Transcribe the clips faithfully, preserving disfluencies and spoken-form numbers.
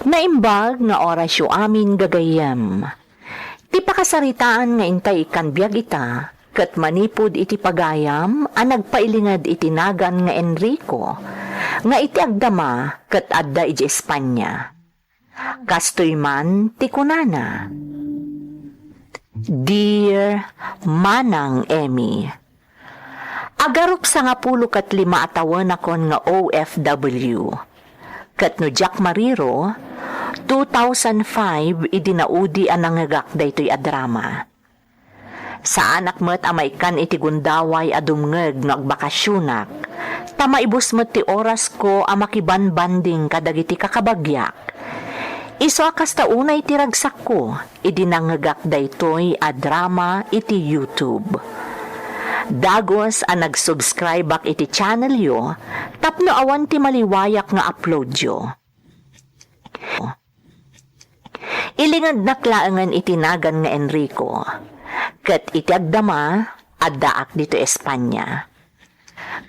Naimbag nga orasyo amin, gagayyem. Ti pakasaritaan nga intay ikkan biag ita, ket manipud iti pagayam a nagpailinged iti nagan nga Enrico, nga iti agdama ket adda iti España. Kastoy man ti kunana, "Dear Manang Emmy, agarup sangapulo ket lima a tawenakon nga O F W. Ket no diak mariro, two thousand five idi naudi a nangngegak daytoy a drama. Saanak met a maikkan iti gundaway a dumngeg no agbakasionak, ta maibus met ti orasko a makibanbanding kadagiti kakabagiak. Isu a kasta unay ti ragsakko idi nangngegak daytoy a drama iti YouTube. Dagus a nag-subscribeak iti channelyo tapno awan ti maliwayak nga uploadyo." Ilingednak laengen iti nagan nga Enrico, ket iti agdama, addaak ditoy España.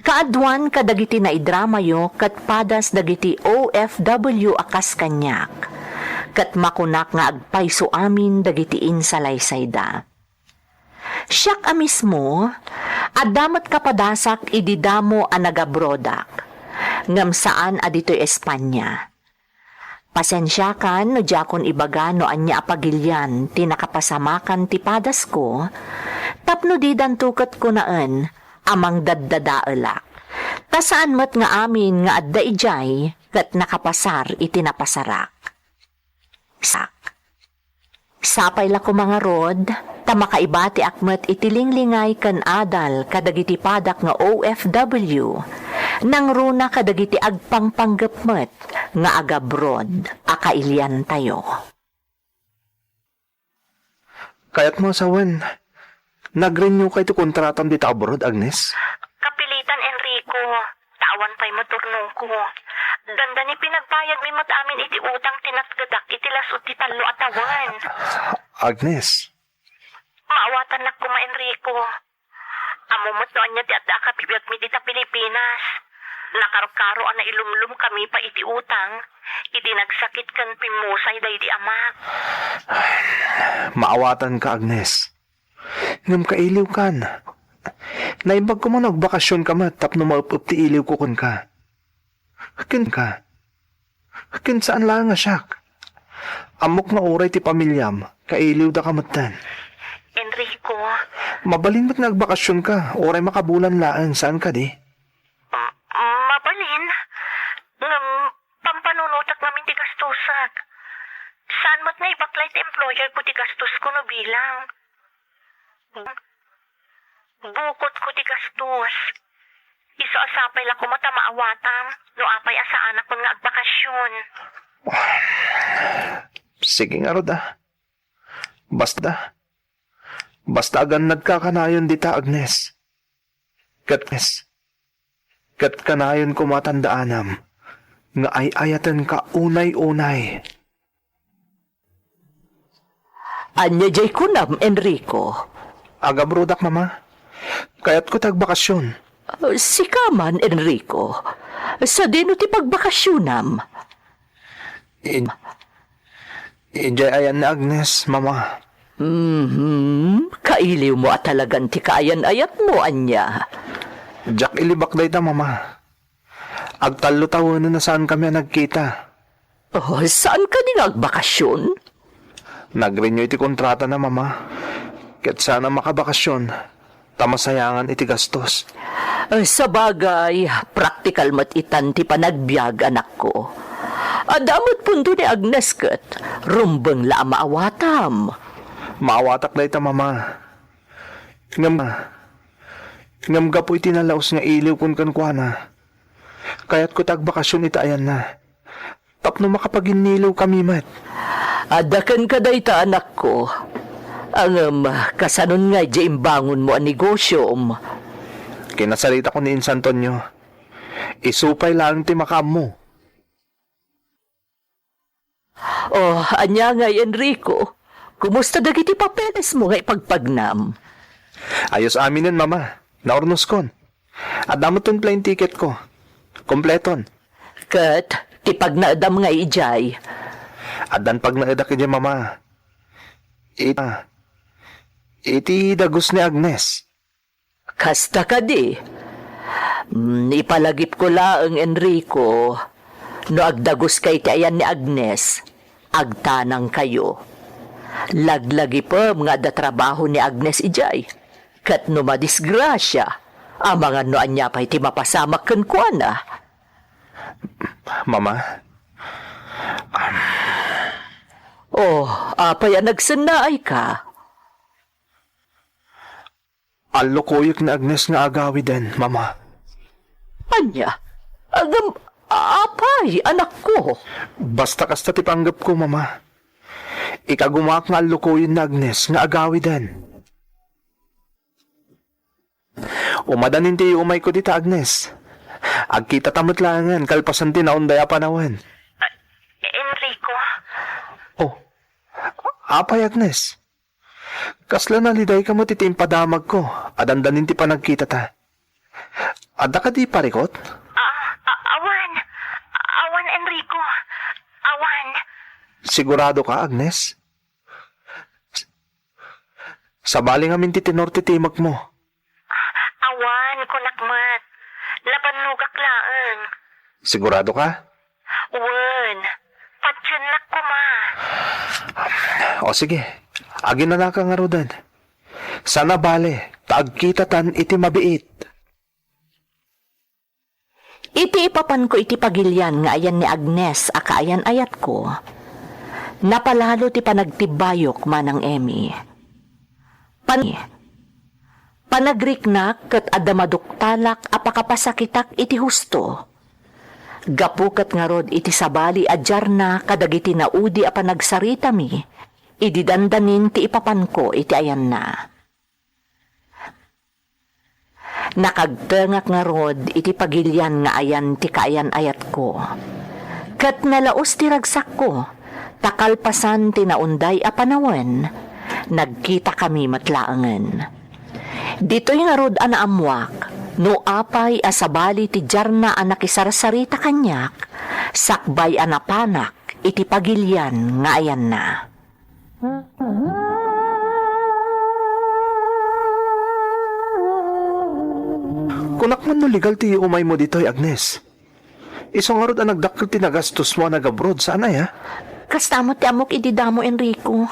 Kaaduan kadagiti naidramayo ket padas dagiti O F W a kas kaniak, ket makunak nga agpayso amin dagiti insalaysayda. Siak a mismo, adda met kapadasak idi damo a nagabroadak, ngem saan a ditoy España. Pasensiakan no diakon ibaga no ania a pagilian ti nakapasamakan ti padasko, tapno didanto ket kunaen a mangdaddadaelak. Ta saan met nga amin nga adda idiay ket nakapasar iti napasarak. Sak. Sapay la koma ngarud, ta makaibatiak met iti linglingay ken adal kadagiti padak nga O F W, nangruna kadagiti agpangpanggep met nga agabroad a kailiantayo. Kayatmo a sawen, nag-renew ka iti kontratam dita abroad, Agnes? Kapilitan, Enrico. Ta awan pay met turnongko. Dandani pinagbayadmi met amin iti utang ti natgedak iti las-ud ti tallo a tawen. Agnes. Maawatannak koma, Enrico. Ammom met no ania ti adda a kabibiagmi dita Pilipinas. Nakarkaro a nailumlomkami pay iti utang, idi nagsakit ken pimmusay daydi amak. Maawatanka, Agnes. Ngem kailiwkan. Naimbag koma no agbakasionka met tapno maep-ep ti iliwko kenka. Kenka. Ken saan laeng a siak. Ammok nga uray ti pamiliam, kailiwdaka metten. Enrico. Mabalin met nga agbakasionka, uray makabulan laeng, saan kadi? M-, mabalin. Ngem, pampanunotak ngamin ti gastusak. Saan met nga ibaklay ti employer ko ti gastusko no bilang. Bukotko ti gastos. Isu a sapay la koma ta maawatam no apay a saanakon nga agbakasion. Sige ngarud a. Basta, basta agannadka kanayon dita, Agnes. Ket, ket kanayon koma tandaanam nga ay-ayatenka unay-unay. Ania jay kunam, Enrico? Agabroadak, Mama. Kayatko ti agbakasion. Ah, sika man, Enrico. Sadino ti pagbakasionam? In-, idiay ayan ni Agnes, Mama. Mhm. Kailiwmo a talagan ti kaayan-ayatmo, ania? Diak ilibak dayta, Mama. Agtallo tawenen a saankami a nagkita. Oh, saan kadi nga agbakasion? Nag-renew iti kontratana, Mama. Ket saan a makabakasion, ta masayangan iti gastos. Eh, sabagay, praktikal met itan ti panagbiag, anakko. Adda met punto ni Agnes ket rumbeng la a maawatam. Maawatak dayta, Mama. Ngem, ngem gapu iti nalaus nga iliwkon kenkuana, kayatko ti agbakasion iti ayanna, tapno makapaginniliwkami met. Adda kenka dayta, anakko. Ngem, kasanon nga idiay imbangonmo a negosiom? Kinasaritakon ni Insan Tonyo. Isu pay laeng ti makaammo. Oh, ania ngay, Enrico? Kumusta dagiti papelesmo nga ipagpagnam? Ayos aminen, Mama. Naurnoskon. Adda met ti plane ticketko. Kompleton. Ket ti pagnaedam nga idiay, Addan pagnaedak idiay, Mama. Ita, iti dagus ni Agnes. Kasta kadi. Mm, ipalagipko laeng, Enrico, no agdaguska iti ayan ni Agnes, agtanangkayo. Laglagipem nga adda trabaho ni Agnes idiay. Ket no madisgrasia, amangan no ania pay ti mapasamak kenkuana. Mama? Oh, apay a nagsennaayka? Allukoyek ni Agnes nga agawiden, Mama. Ania? Agam, apay, anakko? Basta kasta ti panggepko, Mama. Ikagumaak nga allukoyen ni Agnes nga agawiden. Umadanin ti iyumayko dita, Agnes. Agkitata met laengen kalpasan ti naunday a panawen. Enrico? Oh, apay, Agnes? Kasla nalidayka met iti impadamagko a dandanin ti panagkitata. Adda kadi parikut? Ah, a-, awan. Awan, Enrico. Awan. Sigurado ka, Agnes? Sabali ngamin ti tenor ti timekmo. Awan, kunak met. Nabannogak laeng. Sigurado ka? Wen, patiennak koma. O sige, aginanaka ngaruden. Saan a bale, ta agkitatan iti mabiit. Iti ipapanko iti pagilian nga ayan ni Agnes a kaayan-ayatko, napalalo ti panagtibbayok, Manang Emmy. Pan-, panagriknak ket adda maduktalak a pakapasakitak iti husto. Gapu ket ngarud iti sabali a diarna kadagiti naudi a panagsaritami, idi dandanin ti ipapanko iti ayanna. Nakagtengak ngarud iti pagilian nga ayan ti kaayan-ayatko. Ket nalaus ti ragsakko, ta kalpasan ti naunday a panawen, nagkitakami met laengen. Ditoy ngarud a naammoak no apay a sabali ti diarna a nakisarsarita kaniak, sakbay a napanak iti pagilian nga ayanna. Kunak man no legal ti iyumaymo ditoy, Agnes. Isu ngarud a nagdakkel ti nagastosmo a nagabroad, saan aya? Kasta met ti ammok idi damo, Enrico.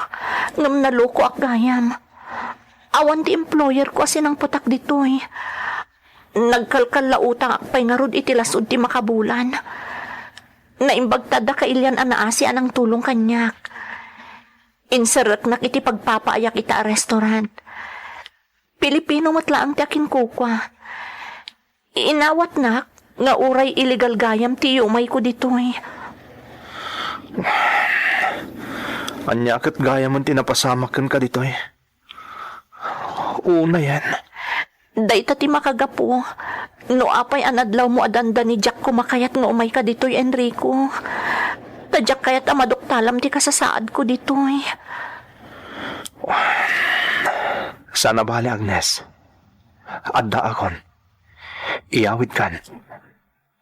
Ngem nalokoak gayam. Awan ti employerko a sinangpetak ditoy. Nagkalkallautangak pay ngarud iti lasud ti makabulan. Naimbag ta adda kailian a naasi a nangtulong kaniak. Inserreknak iti pagpapaayak ita a restaurant. Pilipino met laeng ti akinkukua. Inawatnak nga uray illegal gayam ti iyumayko ditoy. Ania ket gayamen ti napasamak kenka ditoy? Unayen. Dayta ti makagapu. No apay a nadlawmo a dandani, diak koma kayat nga umayka ditoy, Enrico. Ta diak kayat a maduktalam ti kasasaadko ditoy. Saan a bale, Agnes. Addaakon. Iyawidkan.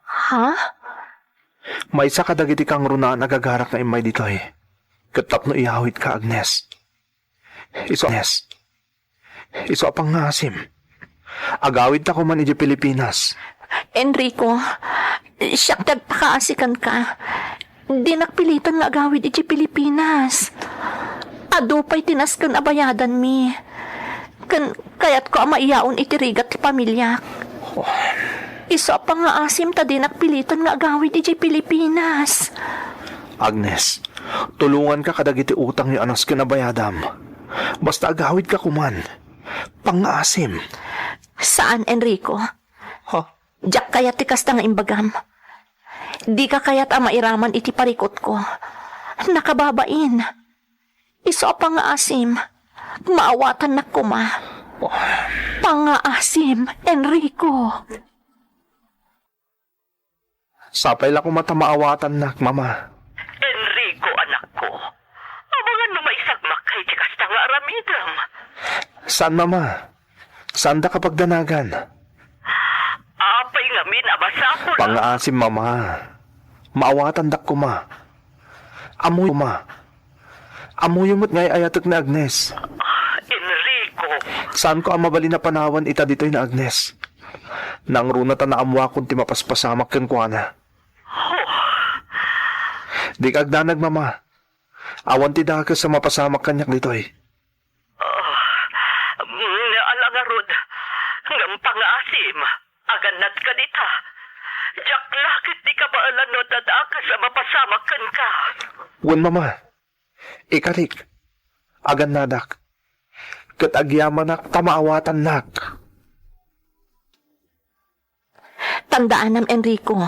Ha? Maysa kadagiti kangrunaan a gagarak nga immay ditoy. Ket tapno iyawidka, Agnes. Isu, Agnes. Isu a pangngaasim. Agawidta koman idiay Pilipinas. Enrico, siak ti agpakaasi kenka. Dinak piliten nga agawid idiay Pilipinas. Adu pay ti nasken a bayadanmi. Ken kayatko a maiyaon iti rigat ti pamiliak. Isu a pangngaasim ta dinak piliten nga agawid idiay Pilipinas. Agnes, tulonganka kadagiti utangyo a nasken a bayadam. Basta agawidka koman. Pangngaasim. Saan, Enrico. Ha? Diak kayat ti kasta nga imbagam. Dika kayat a mairaman iti parikutko. Nakababain. Isu a pangngaasim. Maawatannak koma. Pangngaasim, Enrico. Sapay la koma ta maawatannak, Mama. Enrico, anakko, amangan no maisagmakka iti kasta nga aramidem. Saan, Mama. Saandaka pagdanagan. Apay ngamin a masapul a Pangngaasim, Mama. Maawatandak koma. Ammoyo, ma. Ammoyo met nga ay-ayatek ni Agnes. Enrico. Saanko a mabalin a panawan ita ditoy ni Agnes. Nangruna ta naammoakon ti mapaspasamak kenkuana. Oh. Dika agdanag, mama. Awan ti dakes a mapasamak kaniak ditoy. Ah, mm, ala ngarud, ngem pangaasim, agannadka dita. Diak la ket di kabaelan no adda dakes a mapasamak kenka. Wen, mama. Ikalik. Agannadak. Ket agyamanak ta maawatannak. Tandaanam, Enrico,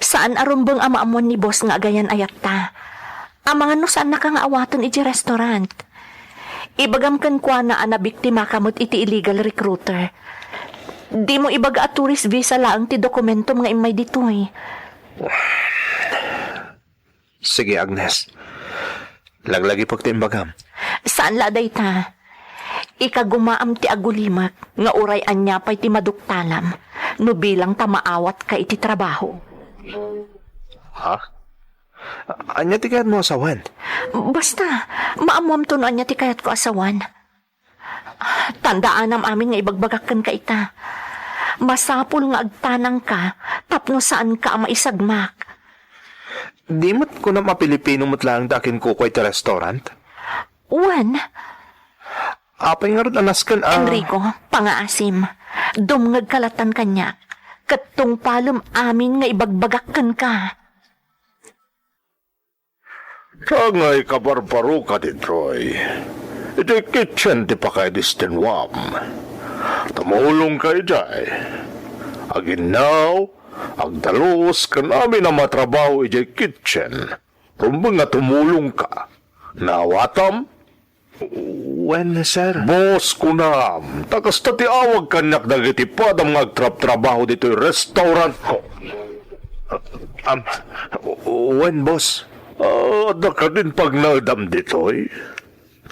saan a rumbeng a maammuan ni boss nga agayan-ayatta. Amangan no saannaka nga awaten idiay restaurant. Ibagam kenkuana a nabiktimaka met iti illegal recruiter. Dimo ibaga a tourist visa laeng ti dokumentom nga immay ditoy. Sige, Agnes. Laglagipek ti imbagam. Saan la a dayta. Ikagumaam ti agulimek nga uray ania pay ti maduktalam no bilang ta maawatka iti trabaho. Ha? Ania ti kayatmo a sawen? Basta, maammuamto no ania ti kayatko a sawen. Tandaanam amin nga ibagbagak kenka ita. Masapul nga agtanangka tapno saanka a maisagmak. Di met kunam a Pilipino met laeng ti akinkukua iti restaurant? Wen. Apay ngarud a nasken a Enrico, pangaasim. Dumngegka latan kaniak. Ket tungpalem amin nga ibagbagak kenka. Kangay kabarbaroka ditoy. Iti kitchen ti pakaidestinwam. Tumulongka idiay. Aginnaw, agdalus, ken amin a matrabaho idiay kitchen. Rumbeng nga tumulongka. Naawatam? Wen, sir. Boss, kunam, ta kasta ti awag kaniak dagiti padam nga agtrabtrabaho ditoy restaurantko. Am, wen, boss. Ah, adda kadin pagnaedam ditoy?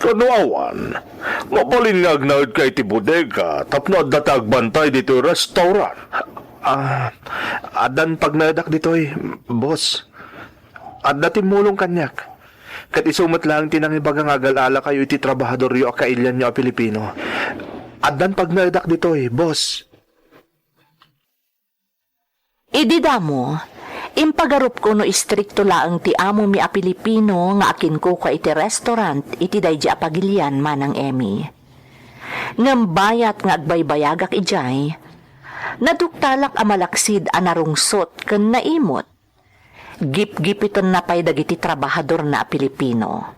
Kano awan, mabalin nga agnaedka iti bodega tapno adda ti agbantay ditoy restaurant. Ah, addan pagnaedak ditoy, boss. Adda timmulong kaniak. Ket isu met laeng ti nangibaga nga agal-alakayo iti trabahadoryo a kailianyo a Pilipino. Addan pagnaedak ditoy, boss. Idi damo, impagarupko no istrikto laeng ti amomi a Pilipino nga akinkukua iti restaurant iti daydi a pagilian, Manang Emmy. Ngem bayat nga agbaybayagak idiay, naduktalak a malaksid a narungsot ken naimot. Gipgipitenna pay dagiti trabahadorna a Pilipino.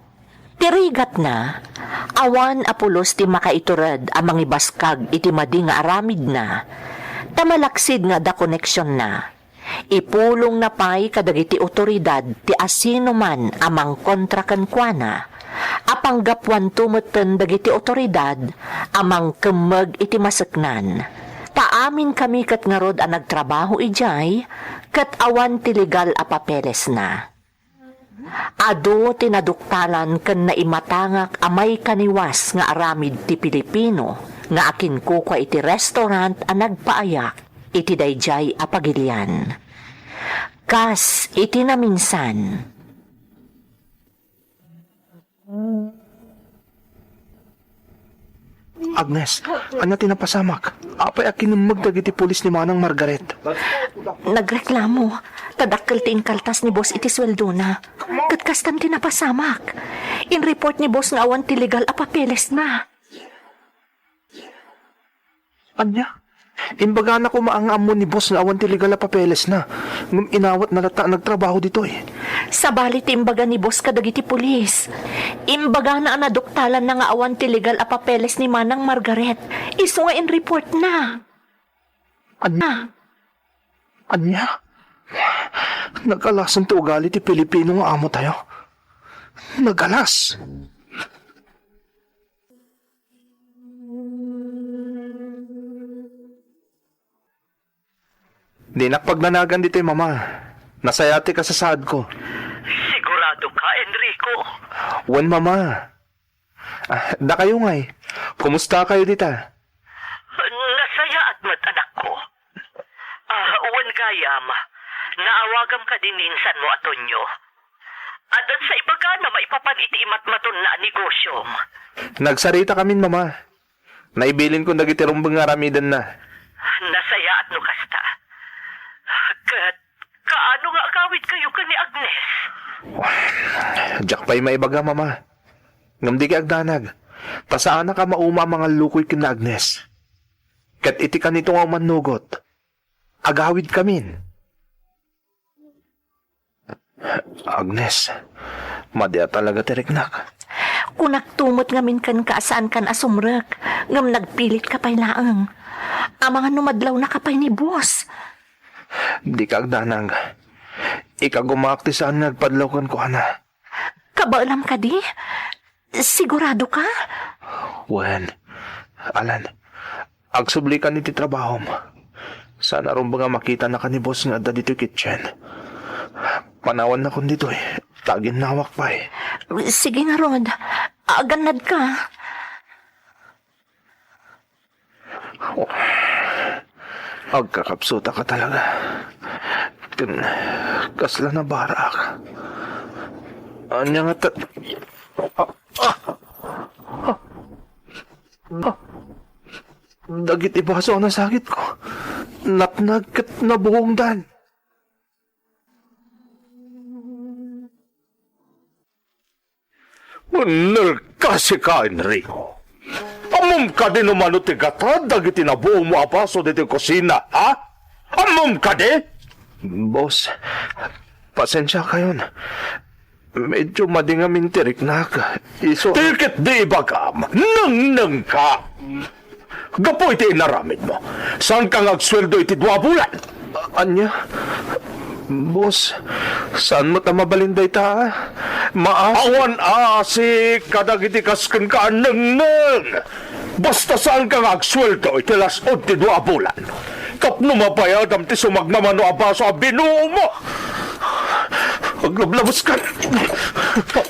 Ti rigatna, awan a pulos ti makaitured a mangibaskag iti madi nga aramidna, ta malaksid nga adda koneksionna. Ipulongna pay kadagiti otoridad ti asinoman a mangkontra kenkuana, a panggapuanto metten dagiti otoridad a mangkemmeg iti maseknan. Ta aminkami ket ngarud a nagtrabaho idiay, ket awan ti legal a papelesna. Adu ti naduktalan ken naimatangak a maikaniwas nga aramid ti Pilipino nga akinkukua iti restaurant a nagpaayak iti daydiay a pagilian. Kas iti naminsan. Agnes, ania ti napasamak? Apay a kinemmeg dagiti pulis ni Manang Margaret? Nagreklamo ta dakkel ti inkaltas ni boss iti sueldona. Ket kastan ti napasamak. In-report ni boss nga awan ti legal a papelesna. Ania? Imbagana koma nga ammo ni boss nga awan ti legal a papelesna, ngem inawatna latta a nagtrabaho ditoy. Sabali ti imbaga ni boss kadagiti pulis. Imbagana a naduktalanna nga awan ti legal a papeles ni Manang Margaret. Isu nga in-reportna. Ania? Ania? Nagalasen ti ugali ti Pilipino nga amotayo. Nagalas! Dinak pagnanagan ditoy, Mama. Nasayaat ti kasasaadko. Sigurado ka, Enrico? Wen, Mama. Ah, dakayo ngay. Kumusta kayo dita? Nasayaat met, anakko. Ah, wen gayam, naawagam kadi ni insanmo a Tonyo. Addan sa ibaga ta maipapan iti imatmatonna a negosyom. Nagsaritakamin, Mama. Naibilinko dagiti rumbeng nga aramidenna. Nasayaat no kasta. Ket kaano nga agawidkayo ken ni Agnes? Diak pay maibaga, Mama. Ngem dika agdanag, ta saanak a mauma a mangallukoy ken ni Agnes. Ket iti kanito nga umannugot, agawidkamin. Agnes, madi a talaga ti riknak. Kunakto met ngamin kenka a saankan a sumrek, ngem nagpilitka pay laeng. Amangan no madlawnaka pay ni Boss. Dika agdanag. Ikagumaak ti saan nga agpadlaw kenkuana. Kabaelam kadi? Sigurado ka? Wen, Alan, agsublikan iti trabahom. Saan a rumbeng a makitanaka ni Boss nga adda ditoy kitchen. Panawannakon ditoy, ta aginnawak pay. Sige ngarud, agannadka. Agkakapsutaka talaga. Ken kasla nabarak. Ania nga ta-, ah, ah, ah, ah. Dagiti baso a nasagitko, natnag ket nabuongdan. Unnel ka sika, Enrico. Ammom kadi no mano ti gatad dagiti nabuongmo a baso ditoy kusina, ha? Ammom kadi? Boss, pasensiakayon. Medyo madi ngamin ti riknak. Isu— Ti ket di ibagam, nengneng ka. Gapu iti inaramidmo, saanka nga agsueldo iti dua a bulan. Ania? Boss, saan met a mabalin dayta, a? Maa— Awan aasik kadagiti kas kenka a nengneng. Basta saanka nga agsueldo iti las-ud ti dua a bulan. Tapno mabayadam ti sumagmamano a baso a binuomo. Aglablabuska.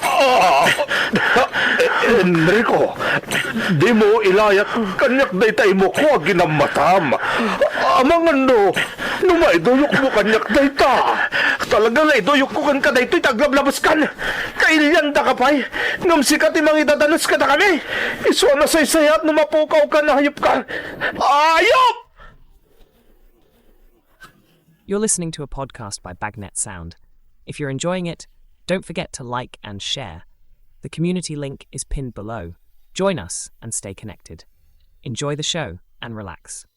Ah, Enrico, dimo ilayat kaniak dayta imoko a ginammatam. Amangan no, no maiduyokmo kaniak dayta. Talaga nga iduyokko kenka daytoy ta aglablabuskan. Kailiandaka pay, ngem sika ti mangidadanes kadakami. Isu a nasaysayaat no mapukawka, hayopka. Hayop! You're listening to a podcast by Bagnet Sound. If you're enjoying it, don't forget to like and share. The community link is pinned below. Join us and stay connected. Enjoy the show and relax.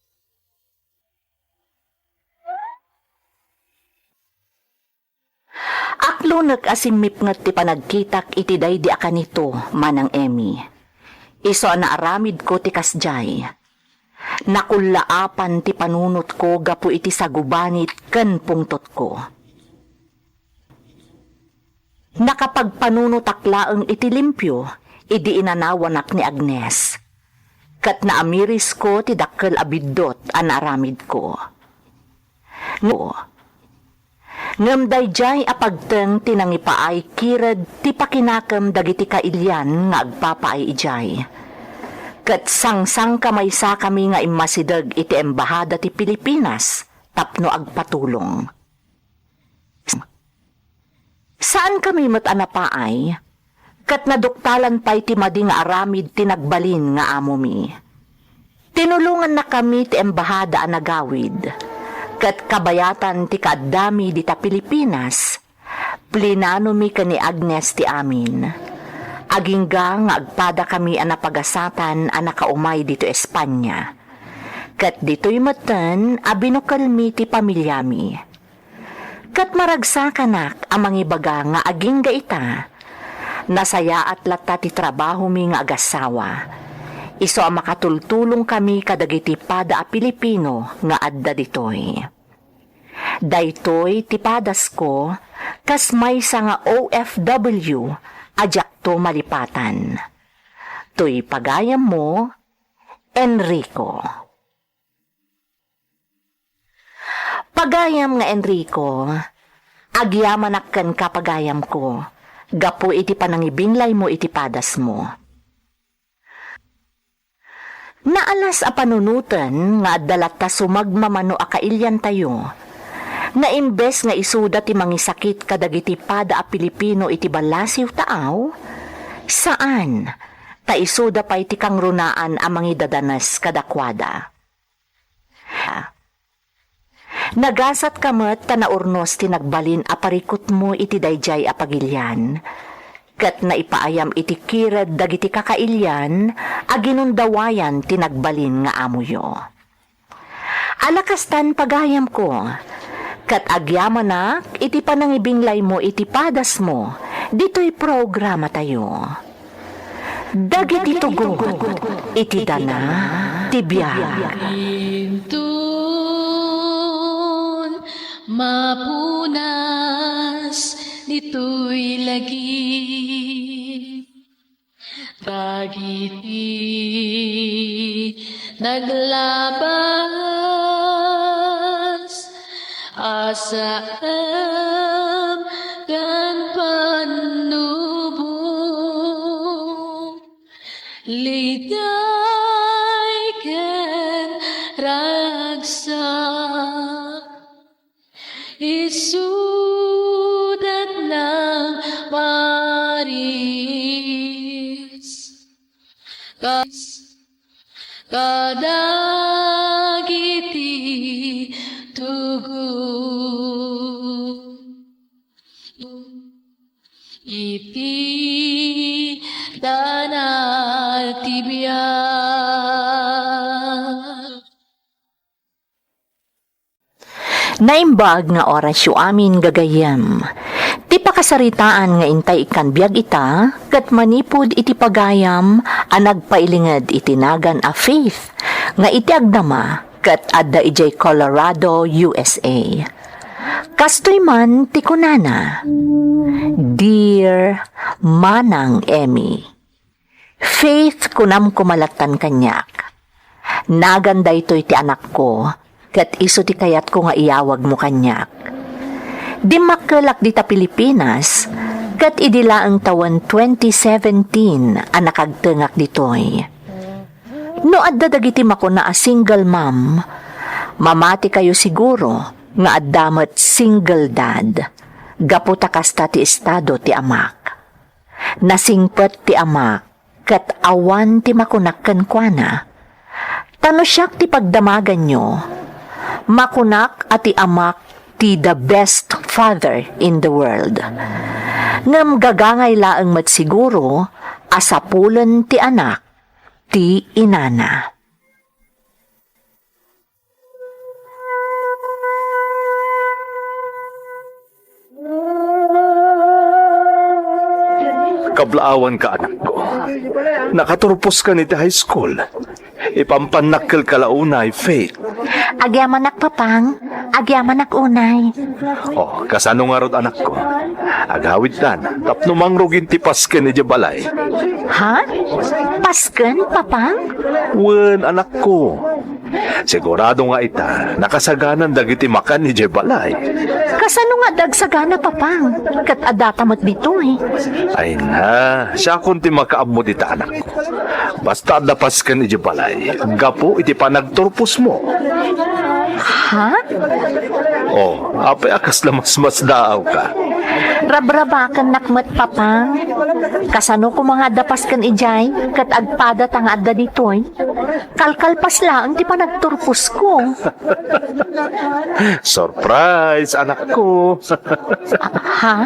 Aklonek a simmipnget ti panagkitak iti daydi a kanito, Manang Emmy. Isu a naaramidko ti kasdiay. Nakullaapan ti panunotko gapu iti sagubanit ken pungtotko. Nakapagpanunotak laeng iti limpio idi inanawanak ni Agnes, ket naamirisko ti dakkel a biddut a naaramidko. Ngo, Ngem daydiay a pagteng ti nangipaay kired ti pakinakem dagiti kailian nga agpapaay idiay. Ket sangsangkamaysakami nga immasideg iti Embahada ti Pilipinas tapno agpatulong. Saankami met a napaay, ket naduktalan pay ti madi nga aramid ti nagbalin nga amomi. Tinulongannakami ti embahada a nagawid, ket kabayatan ti kaaddami dita Pilipinas, plinanomi ken ni Agnes ti amin. Agingga nga agpadakami a napagasatan a nakaumay ditoy Espanya, ket ditoy metten a binukelmi ti pamiliami. Ket maragsakanak a mangibaga nga agingga ita, nasayaat latta ti trabahomi nga agassawa. Isu a makatultulongkami kadagiti pada a Pilipino nga adda ditoy. Daytoy ti padasko kas maysa nga O F W a diakto malipatan. Toy pagayammo, Enrico. Pagayam nga Enrico, agyamanak kenka, pagayamko, gapu iti panangibinglaymo iti padasmo. Naalas a panunoten nga adda latta sumagmamano a kailiantayo, nga imbes nga isuda ti mangisakit kadagiti pada a Pilipino iti ballasiw taaw, saan, ta isuda pay ti kangrunaan a mangidadanas kadakuada. Nagasatka met ta naurnos ti nagbalin a parikutmo iti daydiay a pagilian, ket naipaayam iti kired dagiti kakailian a ginundawayan ti nagbalin nga amoyo. Ala kastan, pagayamko, ket agyamanak iti panangibinglaymo iti padasmo ditoy programatayo. Dagiti tugot iti dana ti biag. Inton mapunas ditoy lagip, dagiti naglabas a saem ken pannubo, liday ken ragsak. Isudat nang paris kas kadagiti tugot iti dana ti biag. Naimbag nga orasyo amin, gagayyem. Ti pakasaritaan nga intay ikkan biag ita, ket manipud iti pagayam a nagpailinged iti nagan a Faith, nga iti agdama ket adda idiay Colorado, U S A. Kastoy man ti kunana, "Dear Manang Emmy, Faith, kunam koma lattan kaniak. Nagan daytoy ti anakko, ket isu ti kayatko nga iyawagmo kaniak. Dimmakkelak dita Pilipinas, ket idi laeng tawen twenty seventeen a nakagtengak ditoy. No adda dagiti makuna a single mom, mamatikayo siguro nga adda met single dad, gapu ta kasta ti estado ti amak. Nasingpet ti amak, ket awan ti makunak kenkuana. Ta no siak ti pagdamaganyo, makunak a ti amak ti the best father in the world. Ngem gagangay laeng met siguro a sapulen ti anak ti inana." Kablaawanka, anakko. Nakaturposkan iti high school. Ipampannakkelka la unay, Faith. Agyamanak, Papang. Agyamanak unay. Oh, kasano ngarud, anakko? Agawidtan tapno mangrugin ti pasken idiay balay. Ha? Pasken, Papang? Wen, anakko. Sigurado nga ita, nakasaganan dagiti makan idiay balay. Kasano nga adda agsagana, Papang? Ket addata met ditoy. Ay na, siakon ti makaammo dita, anakko. Basta adda pasken idiay balay, gapu iti panagturposmo. Ha? Oh, apay a kasla masmasdaawka? Rabrabakennak met, Papang. Kasano koma nga adda pasken idiay, ket agpadata nga adda ditoy? Kalkalpas laeng ti panagturposko. Surprise, anakko. Ha?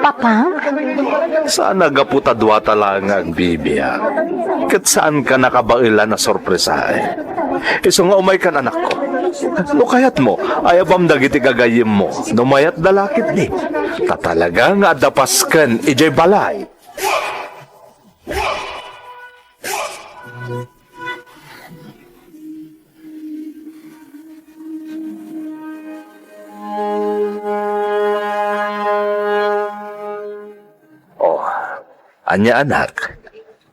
Papang? Saan a gapu ta duata laeng nga agbibiag, ket saanka nakabaelan a sorpresaen. Isu nga umaykan, anakko. No kayatmo, ayabam dagiti gagayyemmo no mayatda la ketdi. Ta talaga nga adda pasken idiay balay. Oh, ania, anak?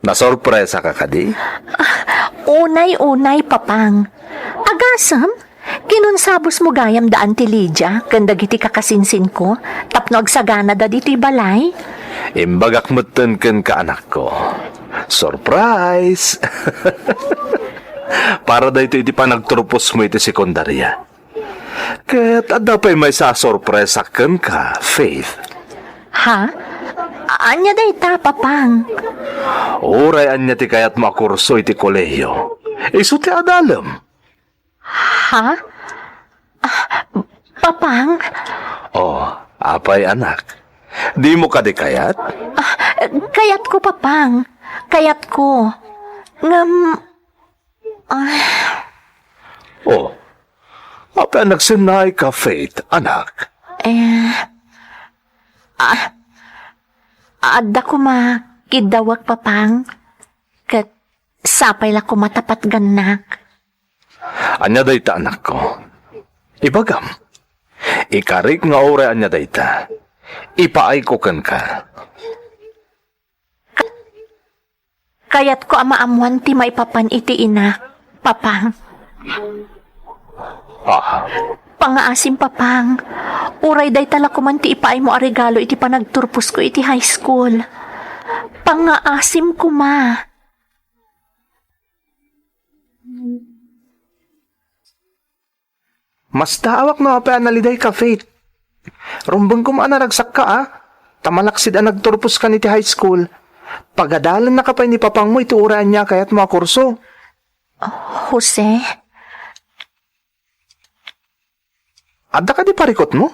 Nasorpresaka kadi? Ah, unay, unay, Papang. Agasem, kinunsabosmo gayam da Auntie Lydia ken dagiti kakasinsinko tapno agsaganada ditoy balay? Imbagak metten kenka, anakko. Surprise! Para daytoy iti panagturposmo iti sekundaria. Ket adda pay maysa a sorpresa kenka, Faith. Ha? Ania dayta, Papang? Uray ania ti kayatmo a kurso iti kolehiyo, isu ti adalem. Ha? Ah, Papang? Oh, apay, anak? Dimo kadi kayat? Ah, kayatko, Papang. Kayatko. Ngem, ah, Oh, apay a nagsennaayka, Faith, anak? Eh, ah, adda koma kiddawek, Papang. Ket sapay la koma ta patgannak. Ania dayta, anakko? Ibagam. Ikarik nga uray ania dayta, ipaayko kenka. Kayatko a maammoan ti maipapan iti inak, Papang. Ah. Pangaasim, Papang. Uray dayta la koman ti ipaaymo a regalo iti panagturposko iti high school. Pangaasim koma. Mastaawak no apay a nalidayka, Faith. Rumbeng koma a naragsakka, a, ta malaksid a nagturposkan iti high school. Pagadalennaka pay ni Papangmo iti uray ania a kayatmo a kurso. Jose? Adda kadi parikutmo?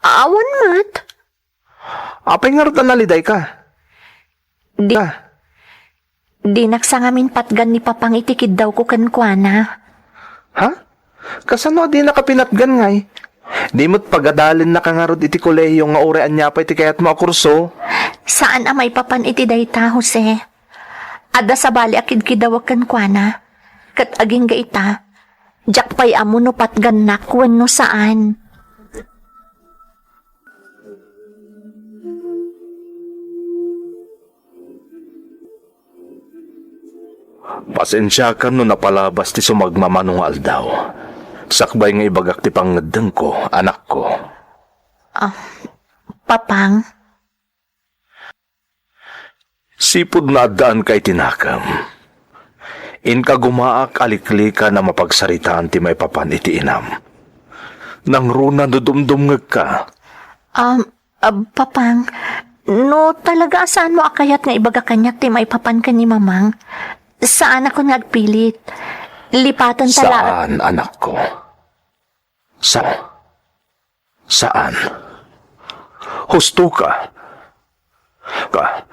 Awan met. Apay ngarud a nalidayka? Di, Ah. Dinak sa ngamin patgan ni Papang iti kiddawko kenkuana. Ha? Kasano a dinaka pinatgan ngay? Di met pagadalennaka ngarud iti kolehiyo nga uray ania pay ti kayatmo a kurso? Saan a maipapan iti dayta, Jose. Adda sabali a kidkiddawek kenkuana. Ket agingga ita, diak pay ammo no patgannak wenno saan. Pasensiakan no napalabas ti sumagmamano nga aldaw. Sakbay nga ibagak ti pangngeddengko, anakko. Ah, Papang? Sipud naaddaanka iti nakem, inkagumaak a liklikan a mapagsaritaan ti maipapan iti inam. Nangruna no dumdumngegka. Um, ah, Papang, no talaga a saanmo a kayat nga ibaga kaniak ti maipapan ken ni Mamang, saanakon nga agpilit. Lipaten ta la- Saan, anakko. Sa-, saan. Husto ka. Ka.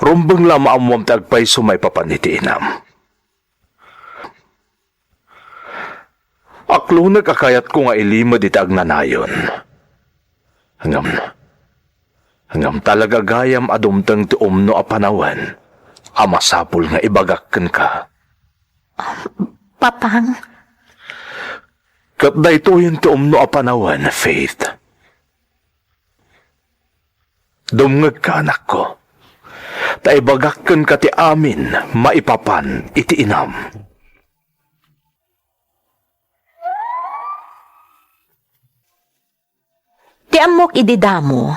Rumbeng la maammuam ti agpayso maipapan iti inam. Aklonek a kayatko nga ilimed iti agnanayon. Ngem, ngem talaga gayam a dumteng ti umno a panawen a masapul nga ibagak kenka. Papang. Ket daytoyen ti umno a panawen, Faith. Dumngegka, anakko, ta ibagak kenka ti amin maipapan iti inam. Ti ammok idi damo,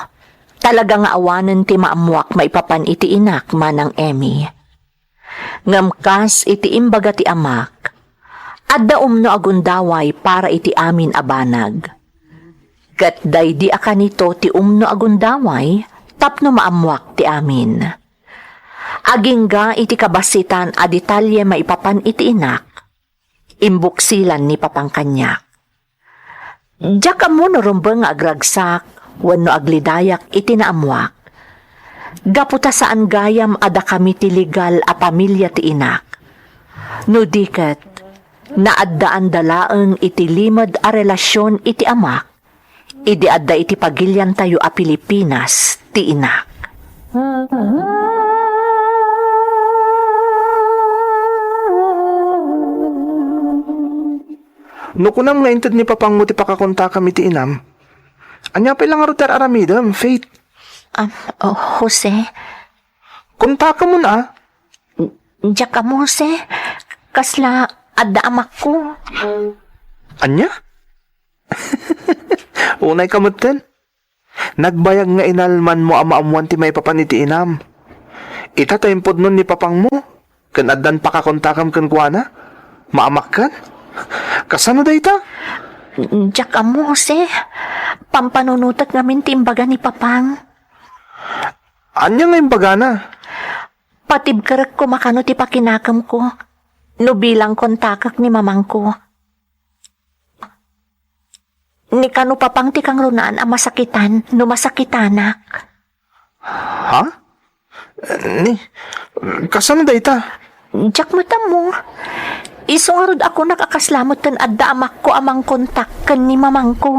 talaga nga awanen ti maammoak maipapan iti inak, Manang Emmy. Ngem kas iti imbaga ti amak, adda umno a gundaway para iti amin a banag. Ket daydi a kanito ti umno a gundaway tapno maammoak ti amin. Agingga iti kabassitan a detalye maipapan iti inak, imbuksilan ni Papang kaniak. Diak ammo no rumbeng nga agragsak wenno aglidayak iti naammoak. Gapu ta saan gayam a dakami ti legal a pamilia ti inak. No di ket, naaddaanda laeng iti limed a relasion iti amak, idi adda iti pagiliantayo a Pilipinas ti inak. No kunam nga inted ni Papangmo ti pakakontakam iti inam, ania pay la ngarud ti ar-aramidem, Faith? Um, oh, Jose? Kontakamon a. Diak ammo, Jose. Kasla adda amakko. Ania? Unayka metten? Nagbayag nga inalmanmo a maammoan ti maipapan iti inam. Ita ta impudnon ni Papangmo, ken addan pakakontakam kenkuana. Maamakkan? Kasano dayta? Diak ammo, Jose. Pampanunotek ngamin ti imbaga ni Papang. Ania nga imbagana? Patibkerek koma kano ti pakinakemko no bilang kontakek ni mamangko. Ni kano Papang ti kangrunaan a masakitan no masakitanak. Ha? Ni, kasano dayta? Diak met ammo. Isu ngarud a kunak a kasla metten adda amakko a mangkontak ken ni mamangko.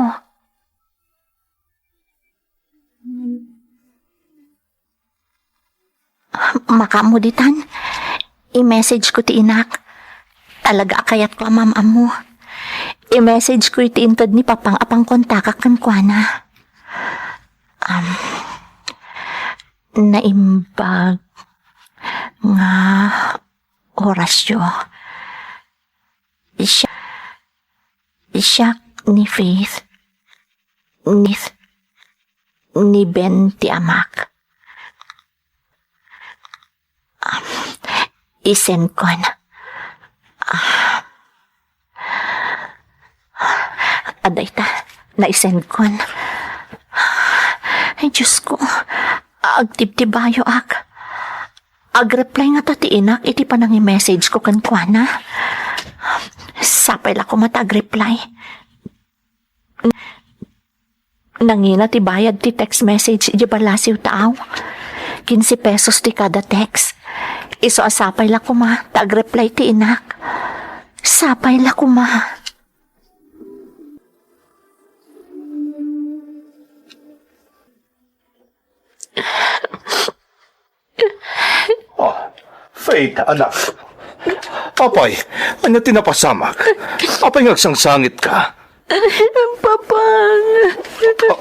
Makaammo ditan, i-message ko ti inak. Talaga a kayatko a maam-ammo. I-message ko iti inted ni Papang a pangkontakak kenkuana. Um, naimbag nga orasyo. Siak, siak ni Faith. Ni, ni Ben ti amak. Um, isendkon. Ah. Adda ita, naisendkon. Ay, Diyos ko, agtibtibayoak. Ag-reply ngata ti inak iti panangi-message ko kenkuana. Sapay la koma ta ag-reply. Nangina ti bayad ti text message idiay balasiw ta aw. Kinse pesos ti kada text. Isu a sapay la koma ta ag-reply ti inak. Sapay la koma. Ah, Faith, anak. Apay, ania ti napasamak? Apay nga agsangsangitka? Papang. Ah,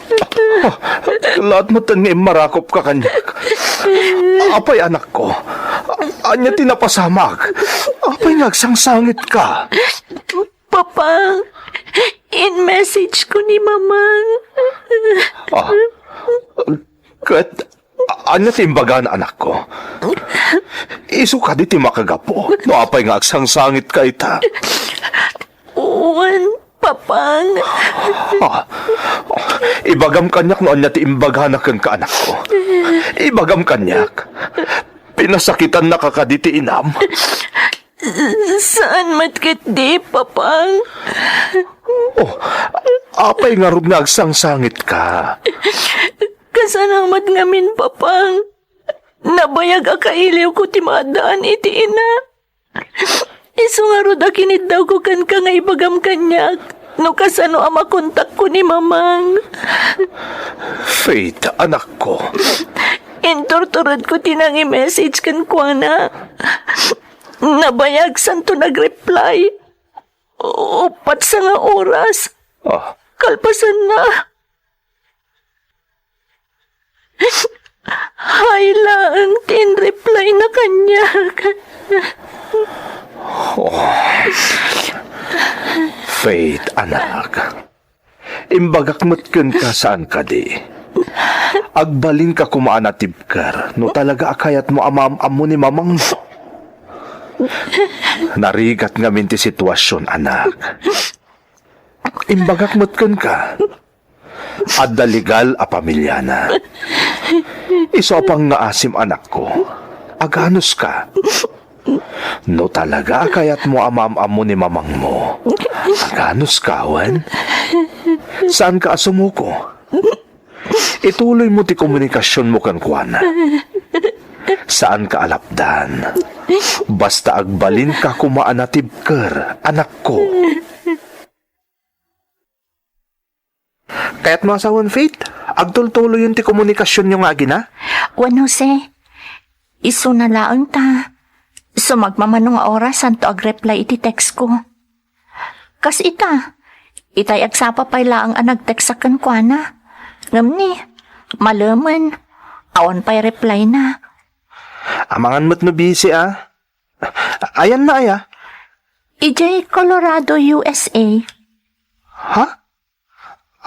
ah, laat metten nga immarakopka kaniak. Apay, anakko, ania ti napasamak? Apay nga agsangsangitka? Papang, in-message ko ni Mamang. Ah, ket, a-, ania ti imbagana, anakko? Isu kadi ti makagapu no apay nga agsangsangitka ita? Wen, Papang. Ah, ibagam kaniak no ania ti imbagana kenka, anakko. Ibagam kaniak. Pinasakitannaka kadi ti inam? Saan met ketdi, Papang. Oh, apay ngarud nga agsangsangitka? Kasano met ngamin, Papang? Nabayag a kailiwko ti maaddaan iti ina. Isu ngarud a kiniddawko kenka nga ibagam kaniak no kasano a makontakko ni Mamang. Faith, anakko. Inturturedko ti nangi-message kenkuana. Nabayag santo nag-reply. Uppat sanga oras. Ah. Kalpasanna. Hay laeng ti in-reply na kaniak. Oh. Faith, anak. Imbagak met kenka, saan kadi? Agbalinka koma a natibker no talaga a kayatmo a maam-ammo ni mamangmo. Narigat ngamin ti situasion, anak. Imbagak met kenka, adda legal a pamiliana. Isu a pangngaasim, anakko, aganuska. No talaga a kayatmo a maam-ammo ni mamangmo, aganuska, wen? Saanka a sumuko. Ituloymo ti komunikasionmo kenkuana. Saanka a lapdan. Basta agbalinka koma a natibker, anakko. Kayatmo a sawen, Faith? Agtultuloyen ti komunikasionyo nga agina? Wen, Jose. Isuna laeng ta sumagmamano nga oras santo ag-reply iti text ko. Kas ita, itay agsapa pay laeng a nag-text kenkuana. Ngem ni, malemen, awan pay reply na. Amangan met no busy, a. Ayanna aya? Idiay Colorado, U S A. Ha?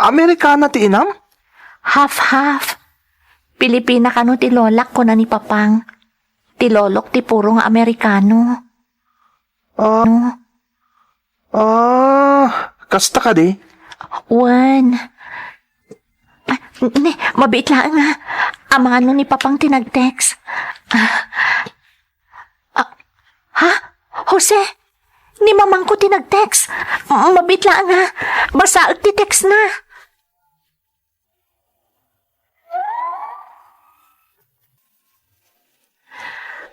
Amerikana ti inam? Half-half. Pilipina kano ti lolak, kuna ni Papang. Ti lolok ti puro nga Amerikano. Ah. No? Ah, kasta kadi? Wen. Ah, ne, mabiit laeng, ah. Amangan no ni Papang ti nag-text. Ah, ah, ha? Jose? Ni Mamangko ti nag-text. Mabiit laeng, ah. Basaek ti text na.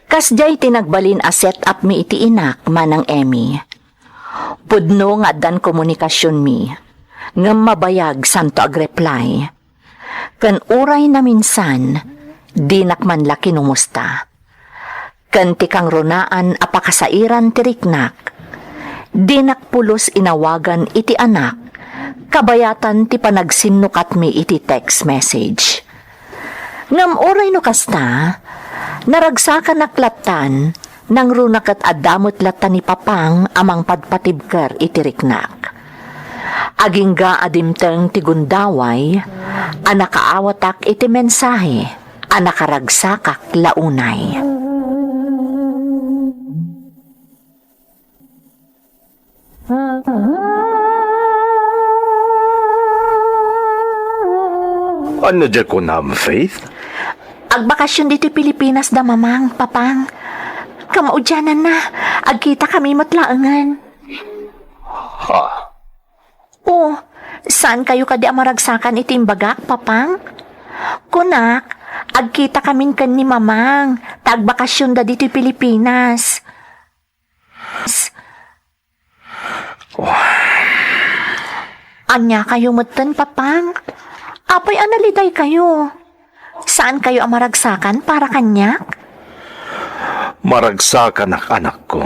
Kasdiay ti nagbalin a set up mi iti inak, Manang Emmy. Pudno nga addan komunikasionmi, ngem mabayag santo agreply. Ken uray naminsan, dinak man la kinumusta. Ken ti kangrunaan a pakasairan ti riknak, dinak pulos inawagan iti anak, kabayatan ti panagsennokatmi iti text message. Ngem uray no kasta, naragsakanak lattan, nangruna ket adda met latta ni Papang a mangpadpatibker iti riknak. Agingga a dimteng ti gundaway a nakaawatak iti mensahe a nakaragsakak la unay. Ania diay kunam, Faith? Agbakasyon ditoy Pilipinas da Mamang, Papang. Kamaudiananna, agkitakami met laengen. Ha? O, saankayo kadi a maragsakan iti imbagak, Papang? Kunak, agkitakamin ken ni Mamang, ta agbakasionda ditoy Pilipinas. Aniakayo metten, Papang? Apay a nalidaykayo? Saankayo a maragsakan para kaniak? Maragsakanak, anakko.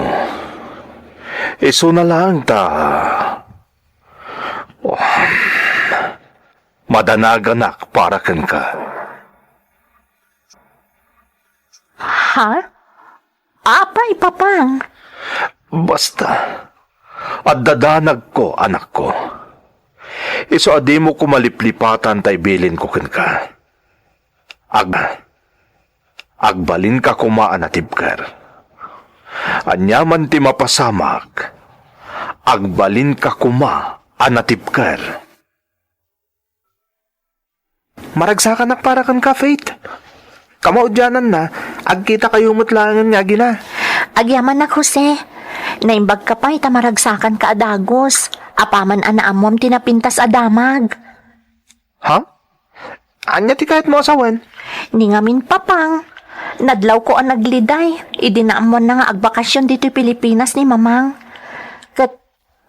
Isuna laeng ta, oh, madanaganak para kenka. Ha? Apay, Papang? Basta, adda danagko, anakko. Isu a dimo koma liplipatan ta ibilinko kenka. Ag-, agbalinka koma a natibker. Aniaman ti mapasamak, agbalinka koma a natibker. Maragsakanak para kenka, Faith. Kamaudiananna, agkitakayo met laengen nga agina. Agyamanak, Jose. Naimbagka pay ta maragsakanka a dagus, apaman a naammom ti napintas a damag. Ha? Ania ti kayatmo a sawen? Ni ngamin, Papang, nadlawko a nagliday idi naammoanna nga agbakasyon ditoy Pilipinas ni Mamang. Ket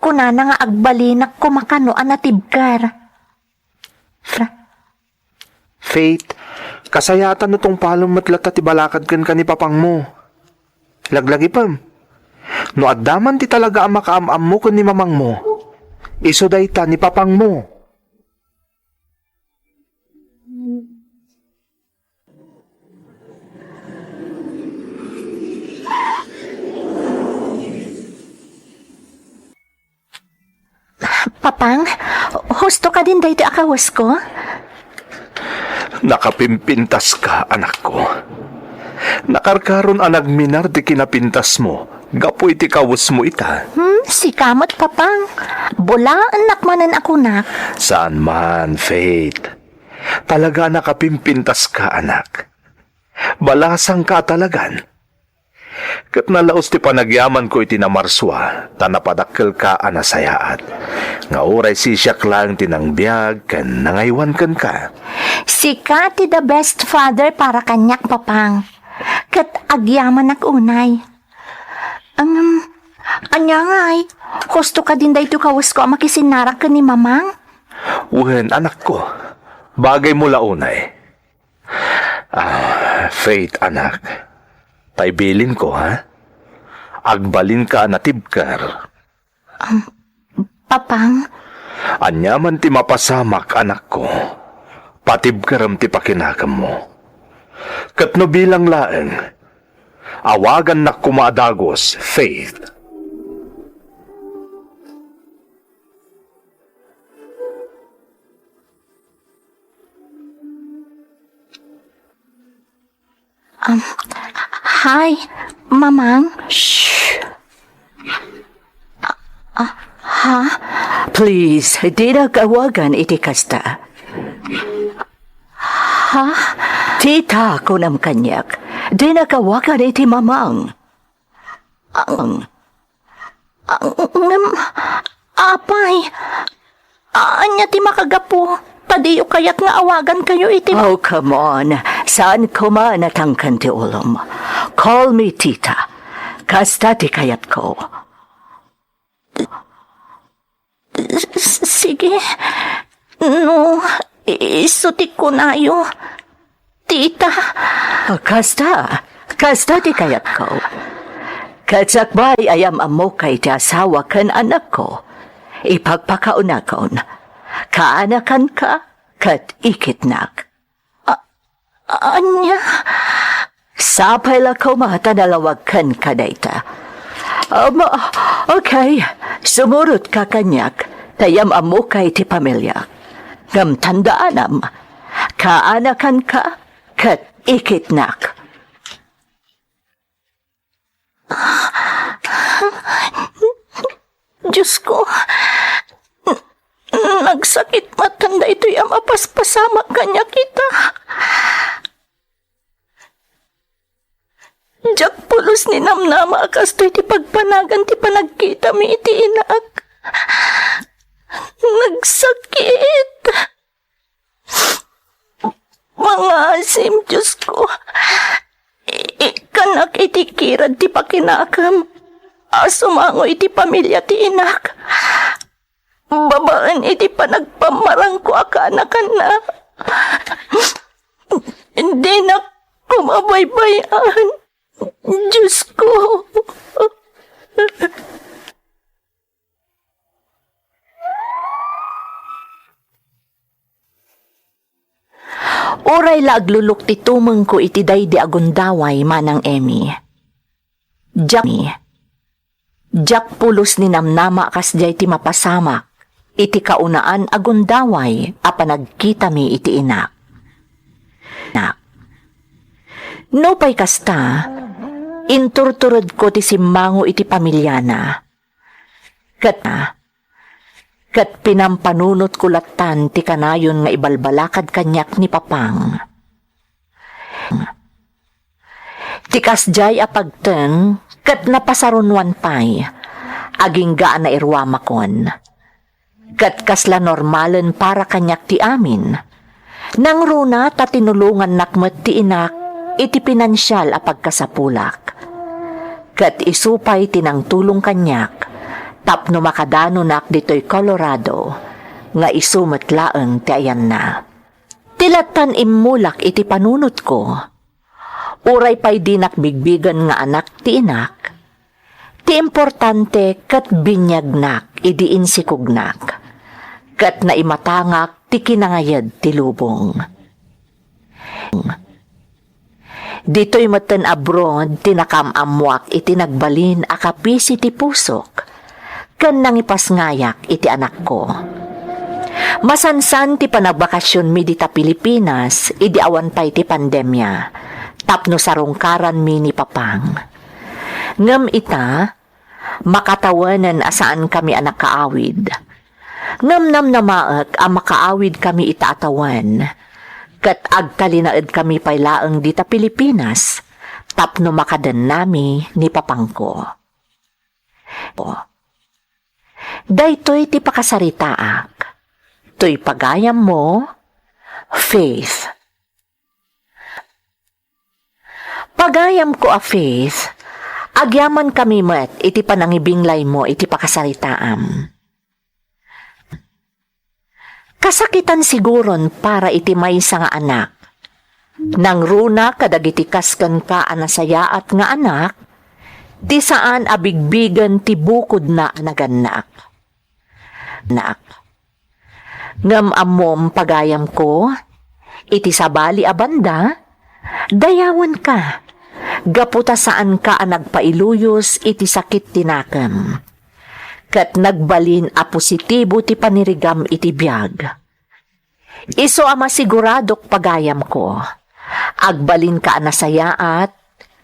kunana nga agbalinak koma kano a natibker. Fra- Faith, kasayaatan no tungpalem met latta ti balakad kenka ni Papangmo. Laglagipem, no adda man ti talaga a makaam-ammo ken ni Mamangmo, isu dayta ni Papangmo. Papang, husto kadin daytoy a kawesko? Nakapimpintaska, anakko. Nakarkaron a nagminar ti kinapintasmo gapu iti kawesmo ita. Hmm, sika met, Papang. Bulaennak manen a kunak. Saan man, Faith. Talaga a nakapimpintaska, anak. Balasangka a talagan. Ket nalaus ti panagyamanko iti namarsua, ta napadakkelka a nasayaat. Nga uray sisiak laeng ti nangbiag ken nangaywan kenka. Sika ti the best father para kaniak, Papang. Ket agyamanak unay. Ngem, ania ngay? Husto kadin daytoy kawesko a makisinnarak ken ni Mamang? Wen, anakko. Bagaymo la unay. Ah, Faith, anak. Ta ibilinko, ha? Agbalinka a natibker. Um, Papang? Ania man ti mapasamak, anakko, patibkerem ti pakinakemmo. Ket no bilang laeng, awagannak koma a dagus, Faith. Um, hi, Mamang. Shh. Ah, ah, Ha? Please, dinak awagan iti kasta. Ha? Tita, kunam kaniak. Dinak awagan iti mamang. Ang, ang, ngem, apay, ania ti makagapu? Ta diyo kayat nga awagankayo iti Oh, come on. Saan ko man natangken ti ulom. Call me tita. Kasta ti kayatko. S-, sige. No, isu ti kunayo. Tita. Kasta, kasta ti kayatko. Ket sakbay, ammok a ammok iti asawa ken anakko. Ipagpakaunakon. Kaanakanka, ket ikitnak. Ania? Sapay la koma ta nalawag kenka dayta. Um, okay, sumurot ka kaniak, ta ammok iti pamiliak. Ngem tandaanam, kaanakanka, ket ikitnak. Diosko, n-, nagsakit met daytoy a mapaspasamak kaniak ita. Diak pulos ninamnama a kastoy ti pagpanagan ti panagkitami iti inak. Nagsakit. Mangaasim, Diosko. I-, ikkanak iti kirad ti pakinakem a sumango iti pamilia ti inak. Babaen iti panagpammarangko a kaanakanna. Dinak koma baybay-an, Diosko. Uray la aglulok ti tumengko iti daydi a gundaway, Manang Emmy. Diak, diak pulos ninamnama a kasdiay ti mapasamak iti kaunaan a gundaway a panagkitami iti inak. Nak. Nupay kasta, inturturedko ti simmango iti pamiliana. Ket, ket pinampanunotko lattan ti kanayon nga ibalbalakad kaniak ni Papang. Ti kasdiay a pagteng ket napasarunoan pay, agingga a nairuamakon. Ket kasla normalen para kaniak ti amin. Nangruna ta tinulongannak met ti inak iti pinansial a pagkasapulak. Ket isu pay ti nangtulong kaniak tapno makadanonak ditoy Colorado, nga isu met laeng ti ayanna. Ti lattan immulak iti panunotko. Uray pay dinak bigbigen nga anak ti inak, ti importante ket biniagnak idi insikognak, ket naimatangak ti kinangayed ti lubong. Ditoy metten abroad ti nakaam-ammoak iti nagbalin a kapisi ti pusok, ken nangipasngayak iti anakko. Masansan ti panagvakasionmi dita Pilipinas idi awan pay ti pandemia, tapno sarungkaranmi ni Papang. Ngem ita, makatawenen a saankami a nakaawid. Ngem namnamaek a makaawidkami ita a tawen, ket agtalinaedkami pay laeng dita Pilipinas tapno makadennami ni Papangko. Daytoy ti pakasaritaak. Toy pagayammo, Faith. Pagayamko a Faith, agyamankami met iti panangibinglaymo iti pakasaritaam. Kasakitan siguron para iti maysa nga anak. Nangruna kadagiti kas kenka a nasayaat nga anak, ti saan a bigbigen ti bukodna a nagannak. Nak. Ngem ammom, pagayamko, iti sabali a banda, dayawenka, gapu ta saanka a nagpailuyos iti sakit ti nakem. Ket nagbalin a positibo ti panirigam iti biag. Isu a masiguradok, pagayamko, agbalinka a nasayaat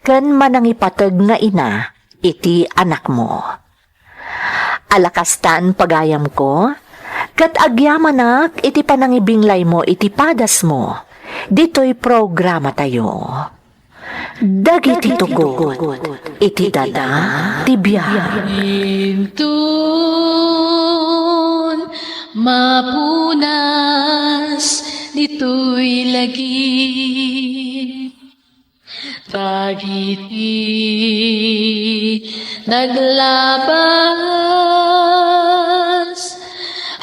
ken manangipateg nga ina iti anakmo. Alakastan, pagayamko, ket agyamanak iti panangibinglaymo iti padasmo. Ditoy programatayo. Dagiti tugot iti dada ti biag. Inton mapunas ditoy lagip, dagiti naglabas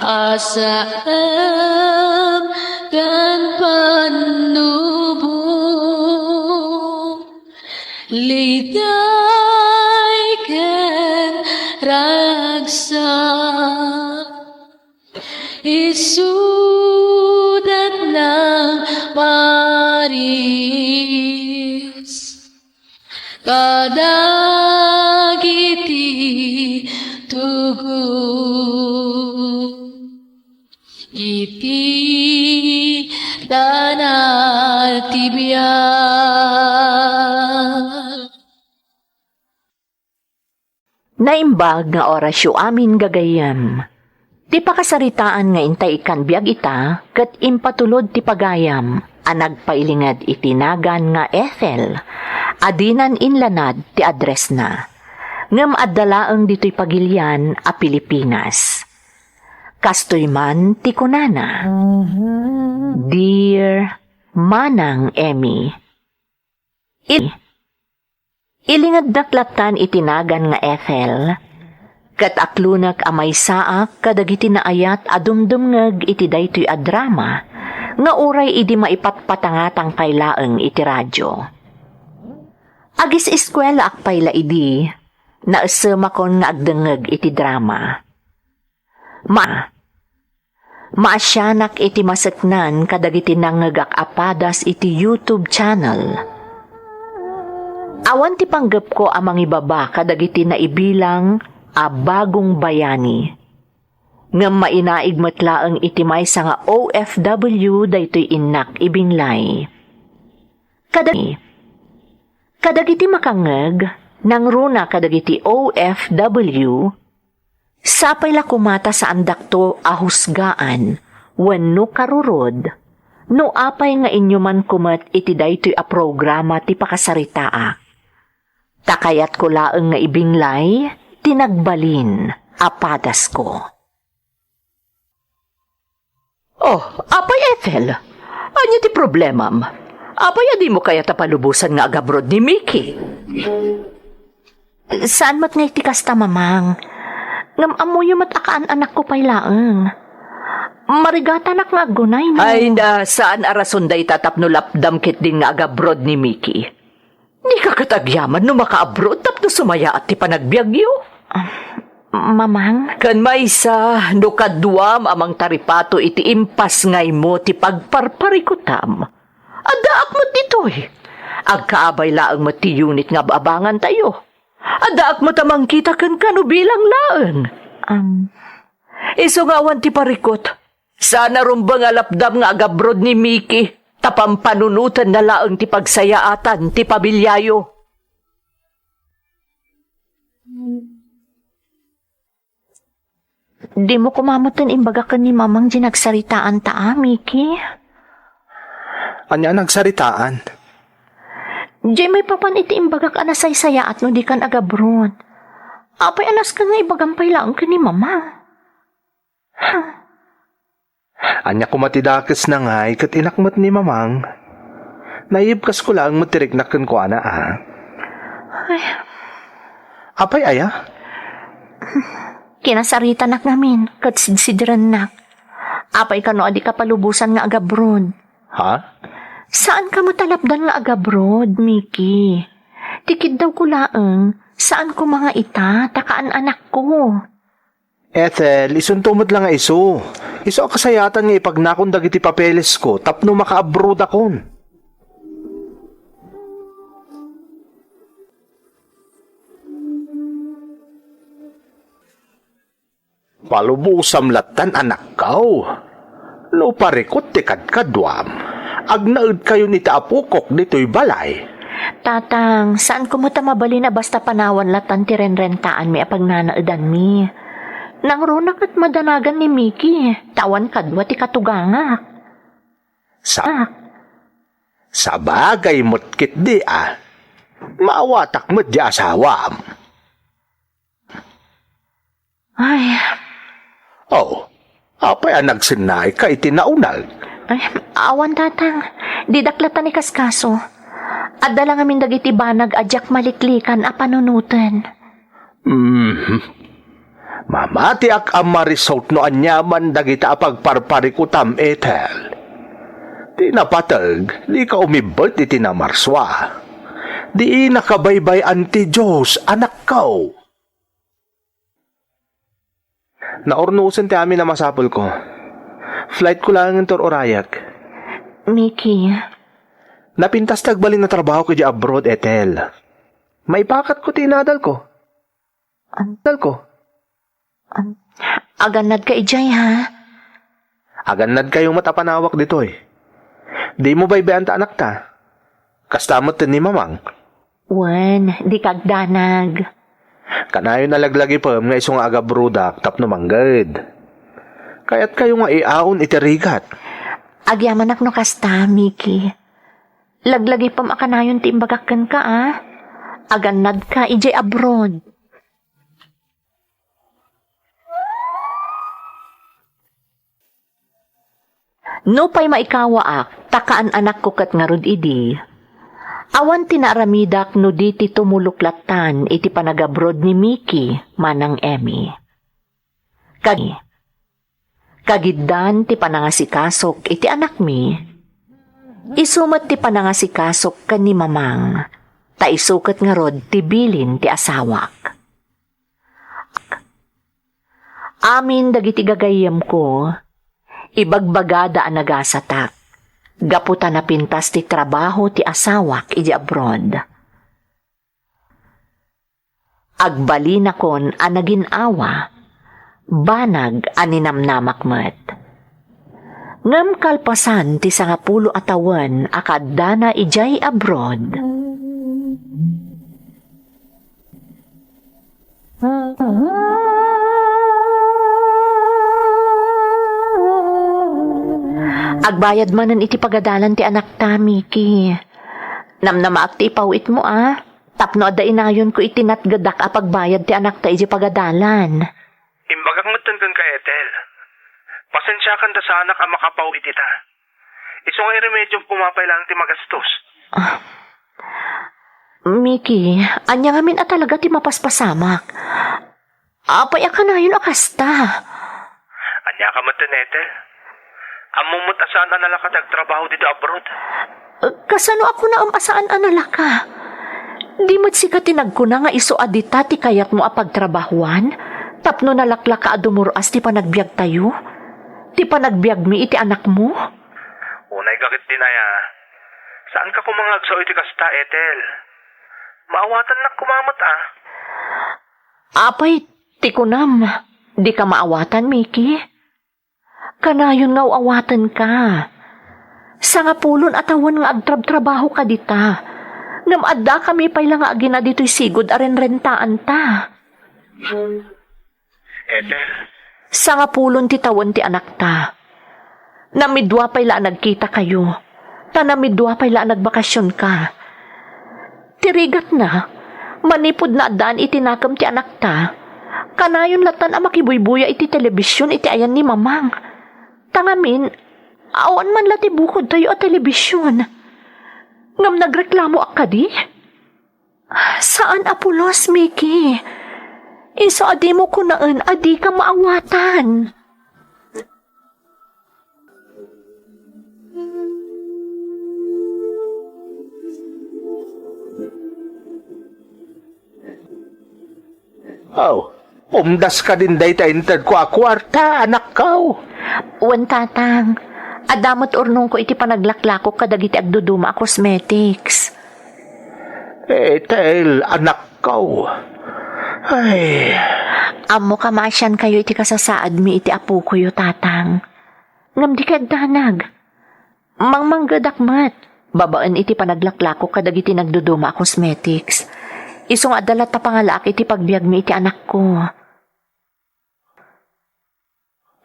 a saem ken pannubo. Liday ken ragsak, isudatna maris kadagiti tugot iti dana ti biag. Naimbag nga orasyo amin, gagayyem. Ti pakasaritaan nga intay ikkan biag ita ket impatulod ti pagayam a nagpailinged iti nagan nga Ethel, a dinan inlanad ti addressna. Ngem adda laeng ditoy pagilian a Pilipinas. Kastoy man ti kunana, "Dear Manang Emmy, il-, ilingednak lattan iti nagan nga Ethel, ket aklonek a maysaak kadagiti naayat a dumdumngeg iti daytoy a drama nga uray idi maipatpatangatang pay laeng iti radio. Agis-eskuelaak pay la idi, naesemakon nga agdengngeg iti drama. Ma-, maasianak iti maseknan kadagiti nangngegak a padas iti YouTube channel. Awan ti panggepko a mangibaba kadagiti naibilang a bagong bayani. Ngem mainaig met laeng iti maysa nga O F W daytoy innak ibinglay. Kadag-, kadagiti makangngeg, nangruna kadagiti O F W, sapay la koma ta saandakto a husgaan wenno karurod no apay nga inyumanko met iti daytoy a programa ti pakasaritaak. Ta kayatko laeng nga ibinglay ti nagbalin a padasko." Oh, apay, Ethel? Ania ti problemam? Apay a dimo kayat a palubosan nga agabroad ni Mickey? Saan met nga iti kasta, Mamang. Ngem ammoyo met a kaan-anakko pay laeng. Marigatanak nga aggunay no. Ay, na, saan a rason dayta tapno lapdam ketdin nga agabroad ni Mickey. Dika ket agyaman no makaabroad tapno sumayaat ti panagbiagyo? Ah, Mamang? Ken maysa, no kaduam a mangtaripato iti impasngaymo ti pagparparikutam, addaak met ditoy. Agkaabay laeng met ti unit nga ab-abangantayo. Addaak met a mangkita kenka no bilang laeng. Am. Isu nga awan ti parikut. Saan a rumbeng a lapdam nga agabroad ni Mickey, ta pampanunotenna laeng ti pagsayaatan ti pamiliayo. Dimo koma metten imbaga ken ni Mamang ti nagsaritaanta, a, Mickey? Ania a nagsaritaan? Diay maipapan iti imbagak a nasaysayaat no dikan agabroad. Apay a nasken nga ibagam pay laeng ken ni Mamang? Ania koma ti dakesna ngay ket inak met ni Mamang? Naibkasko laeng met ti riknak kenkuana, a. Ay. Apay aya? Kinasaritanak ngamin ket sidsidrennak. Apay kano a dika palubosan nga agabroad? Ha? Saanka met a lapdan nga agabroad, Mickey. Ti kiddawko laeng, saan koma nga ita, ta kaan-anakko. Ethel, isunto met la nga isu. Isu a kasayaatan nga ipagnakon dagiti papelesko tapno makaabroadakon. Palubosam lattan, anakko. No parikut ti kadkaduam, agnaedkayon iti apokok ditoy balay. Tatang, saan koma ta mabalin a basta panawan lattan ti renrentaanmi a pagnanaedanmi. Nangruna ket madanagan ni Mickey, ta awan kadua ti katugangak. Sa-, sabagay met ketdi a. Maawatak met di asawam. Ay. Oh, apay a nagsennaayka iti naunag? Ay, awan, Tatang. Didak latta ni kaskaso. Adda la ngamin dagiti banag a diak maliklikan a panunoten. Mhm. Mamatiak a marisot no aniaman dagita a pagparparikutam, Ethel. Ti napateg, dika umibbet iti namarsua. Diina kabaybay-an ti Dios, anakko. Naurnosen ti amin a masapulko. Flightko laeng inton urayak. Mickey. Napintas ti agbalin a trabahok idiay abroad, Ethel. Maipakatko ti inadalko. An-, Adalko. An-, agannadka idiay, ha? Agannadkayo met a panawak ditoy. Dimo baybay-an ta anakta. Kasta met ni Mamang. Wen, dika agdanag. Kanayon a laglagipem nga isu nga agabrodak tapno mangged. Kayatkayo nga iaon iti rigat. Agyamanak no kasta, Mickey. Laglagipem a kanayon ti imbagak kenka, a. Agannadka idiay abroad. Nupay maikawaak, ta kaan-anakko ket ngarud idi, awan ti naaramidak no di ti tumulok lattan iti panagabroad ni Mickey manang Emmy. Kag-, kagiddan ti panangasikasok iti anakmi, isu met ti panangasikasok ken ni Mamang, ta isu ket ngarud ti bilin ti asawak. Amin dagiti gagayyemko, ibagbagada a nagasatak, gapu ta napintas ti trabaho ti asawak idi abroad. Agbalinakon a nagin-awa, banag a ninamnamak met. Ngem kalpasan ti sangapulo a tawen a kaaddana idiay abroad, agbayad manen iti pagadalan ti anakta, Mickey. Namnamaak ti ipawitmo, a. Tapno adda inayonko iti natgedak a pagbayad ti anakta idiay pagadalan. Imbagak metten kenka, Ethel. Pasensiakan ta saanak a makapaw iti ta. Isu nga iremediom koma pay laeng ti magastos. Ah. Mickey, ania ngamin a talaga ti mapaspasamak? Apay a kanayon a kasta? Ania ka metten, Ethel? Ammom met a saan a nalaka ti agtrabaho ditoy abroad. Kasano a kunaem a saan a nalaka? Di met sika ti nagkuna nga isu a dita ti kayatmo a pagtrabahoan tapno nalaklaka a dumur-as ti panagbiagtayo? Ti panagbiagmi iti anakmo? Unay ka ketdin aya. Saanka koma nga agsao iti kasta, Ethel. Maawatannak koma met, a. Apay, ti kunam, dika maawatan, Mickey? Kanayon nga aw-awatenka. Sangapulon a tawen nga agtrabtrabahoka dita, ngem addakami pay la nga agina ditoy sigud a renrentaanta. Ethel. Sangapulon ti tawen ti anakta. Namidua pay la a nagkitakayo, ta namidua pay la a nagbakasionka. Ti rigatna, manipud naaddaan iti nakem ti anakta, kanayon lattan a makibuybuya iti telebision iti ayan ni Mamang. Ta ngamin, awan man la ti bukodtayo a telebision. Ngem nagreklamoak kadi? Saan a pulos, Mickey. Isu a dimo kunaen a dika maawatan. Aw, umdas kadin dayta intedko a kuarta, anakko. Wen, Tatang. Adda met urnongko iti panaglaklakok kadagiti agduduma a cosmetics. Ethel, anakko. Ay. Ammoka maasiankayo iti kasasaadmi iti apokoyo, Tatang. Ngem dika agdanag. Mangmanggedak met, babaen iti panaglaklakok kadagiti nagduduma a cosmetics. Isu nga adda latta pangalaak iti pagbiagmi iti anakko.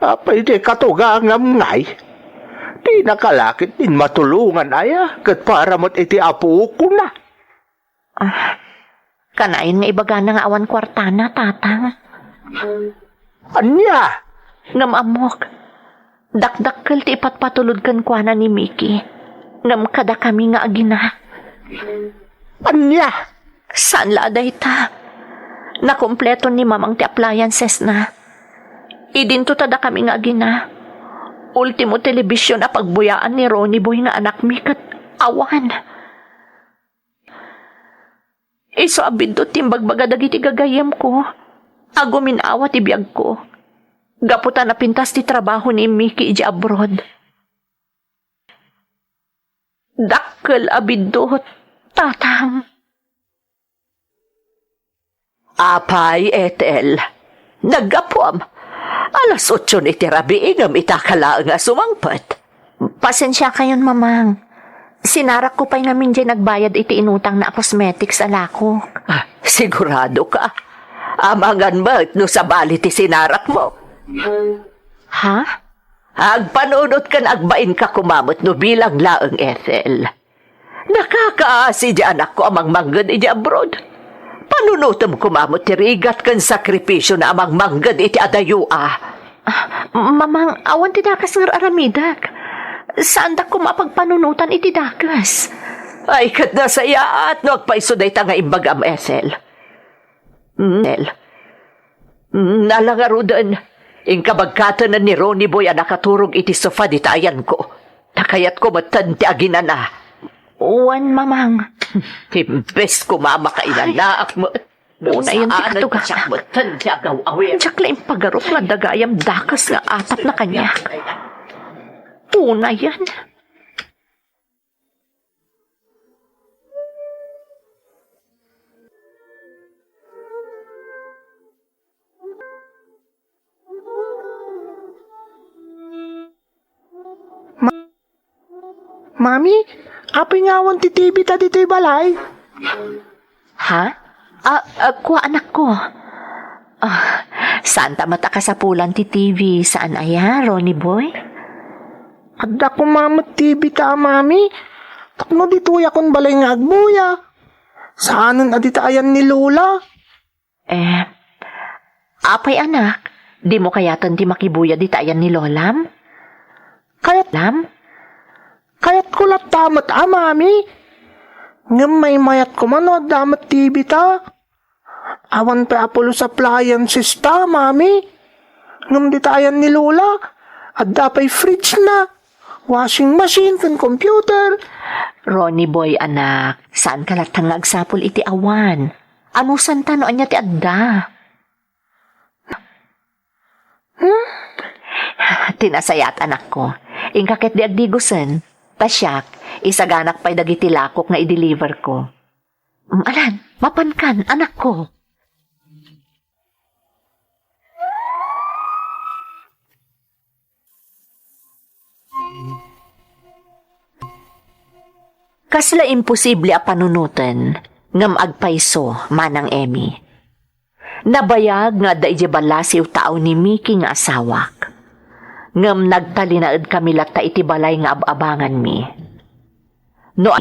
Apay ti katugangam ngay? Dinaka la ketdin matulongan aya ket para met iti apokona. Ah, kanayon nga ibagana nga awan kuartana, Tatang. Ania? Ngem ammok, dakdakkel ti ipatpatulod kenkuana ni Mickey, ngem kadakami nga agina. Ania? Saan la a dayta. Nakumpleto ni Mamang ti appliancesna. Idinto ta dakami nga agina. Ultimo telebision a pagbuyaan ni Ronnie Boy nga anakmi ket awan. Isu a biddut ti imbagbaga dagiti gagayyemko. Agumin-awa ti biagko. Gapu ta napintas ti trabaho ni Mickey idiay abroad. Dakkel a biddut, Tatang. Apay, Ethel, naggapuam. Alas otso iti rabii ngem ita ka laeng a sumangpet. Pasensiakayon, Mamang. Sinarakko pay ngamin diay nagbayad iti inutangna a cosmetics a lakok. Ah, sigurado ka? Amangan met no sabali ti sinarakmo. Ha? Agpanunot ken agbainka koma met no bilang laeng, Ethel. Nakakaasi di anakko a mangmangged iti abroad. Panunotem koma met ti rigat ken sakripisiona a mangmangged iti adayo a. Ah, Mamang, awan ti dakes nga ar-aramidek. Saandak koma a pagpanunotan iti dakes. Ay, ket nasayaat no agpayso dayta nga imbagam, Ethel. Mm, Nel. Mm, ala ngaruden, inka bagkatenen ni Ronnie Boy a nakaturog iti sofa dita ayanko. Ta kayatko metten ti aginana. Wen, Mamang. Imbes koma a makainanaak met. Unayen ti katugangak. Metten ti agaw-awir. Diak la impagarup nga adda gayam dakes nga atapna kaniak. Unayen. Ma-, Mami, apay nga awan ti T V ta ditoy balay? Ha? Ah, ah, kua, anakko. Ah, saanta met a kasapulan ti T V, saan aya, Ronnie boy? Adda koma met T V ta, Mami. Tapno ditoyakon balay nga agbuya. Saanen a dita ayan ni Lola. Eh, apay, anak, dimo kayaten ti makibuya dita ayan ni Lolam? Kayat-, lam? Kayatko latta met a, Mami. Ngem maymayat koma no adda met T V ta. Awan pay a pulos appliances ta, Mami. Ngem dita ayan ni Lola, adda pay fridge na, washing machine, ken computer. Ronnie boy, anak, saanka latta nga agsapul iti awan. Anusanta no ania ti adda? Hmm? Ti nasayaat, anakko. Inka ketdi agdigosen. Ta siak, isaganak pay dagiti lakok nga i-deliver ko. Mm, alan, mapankan, anakko. Kasla imposible a panunoten, ngem agpayso, Manang Emmy. Nabayag nga adda idiay ballasiw taaw ni Mickey nga asawak. Ngem nagtalinaedkami latta iti balay nga ab-abanganmi. No,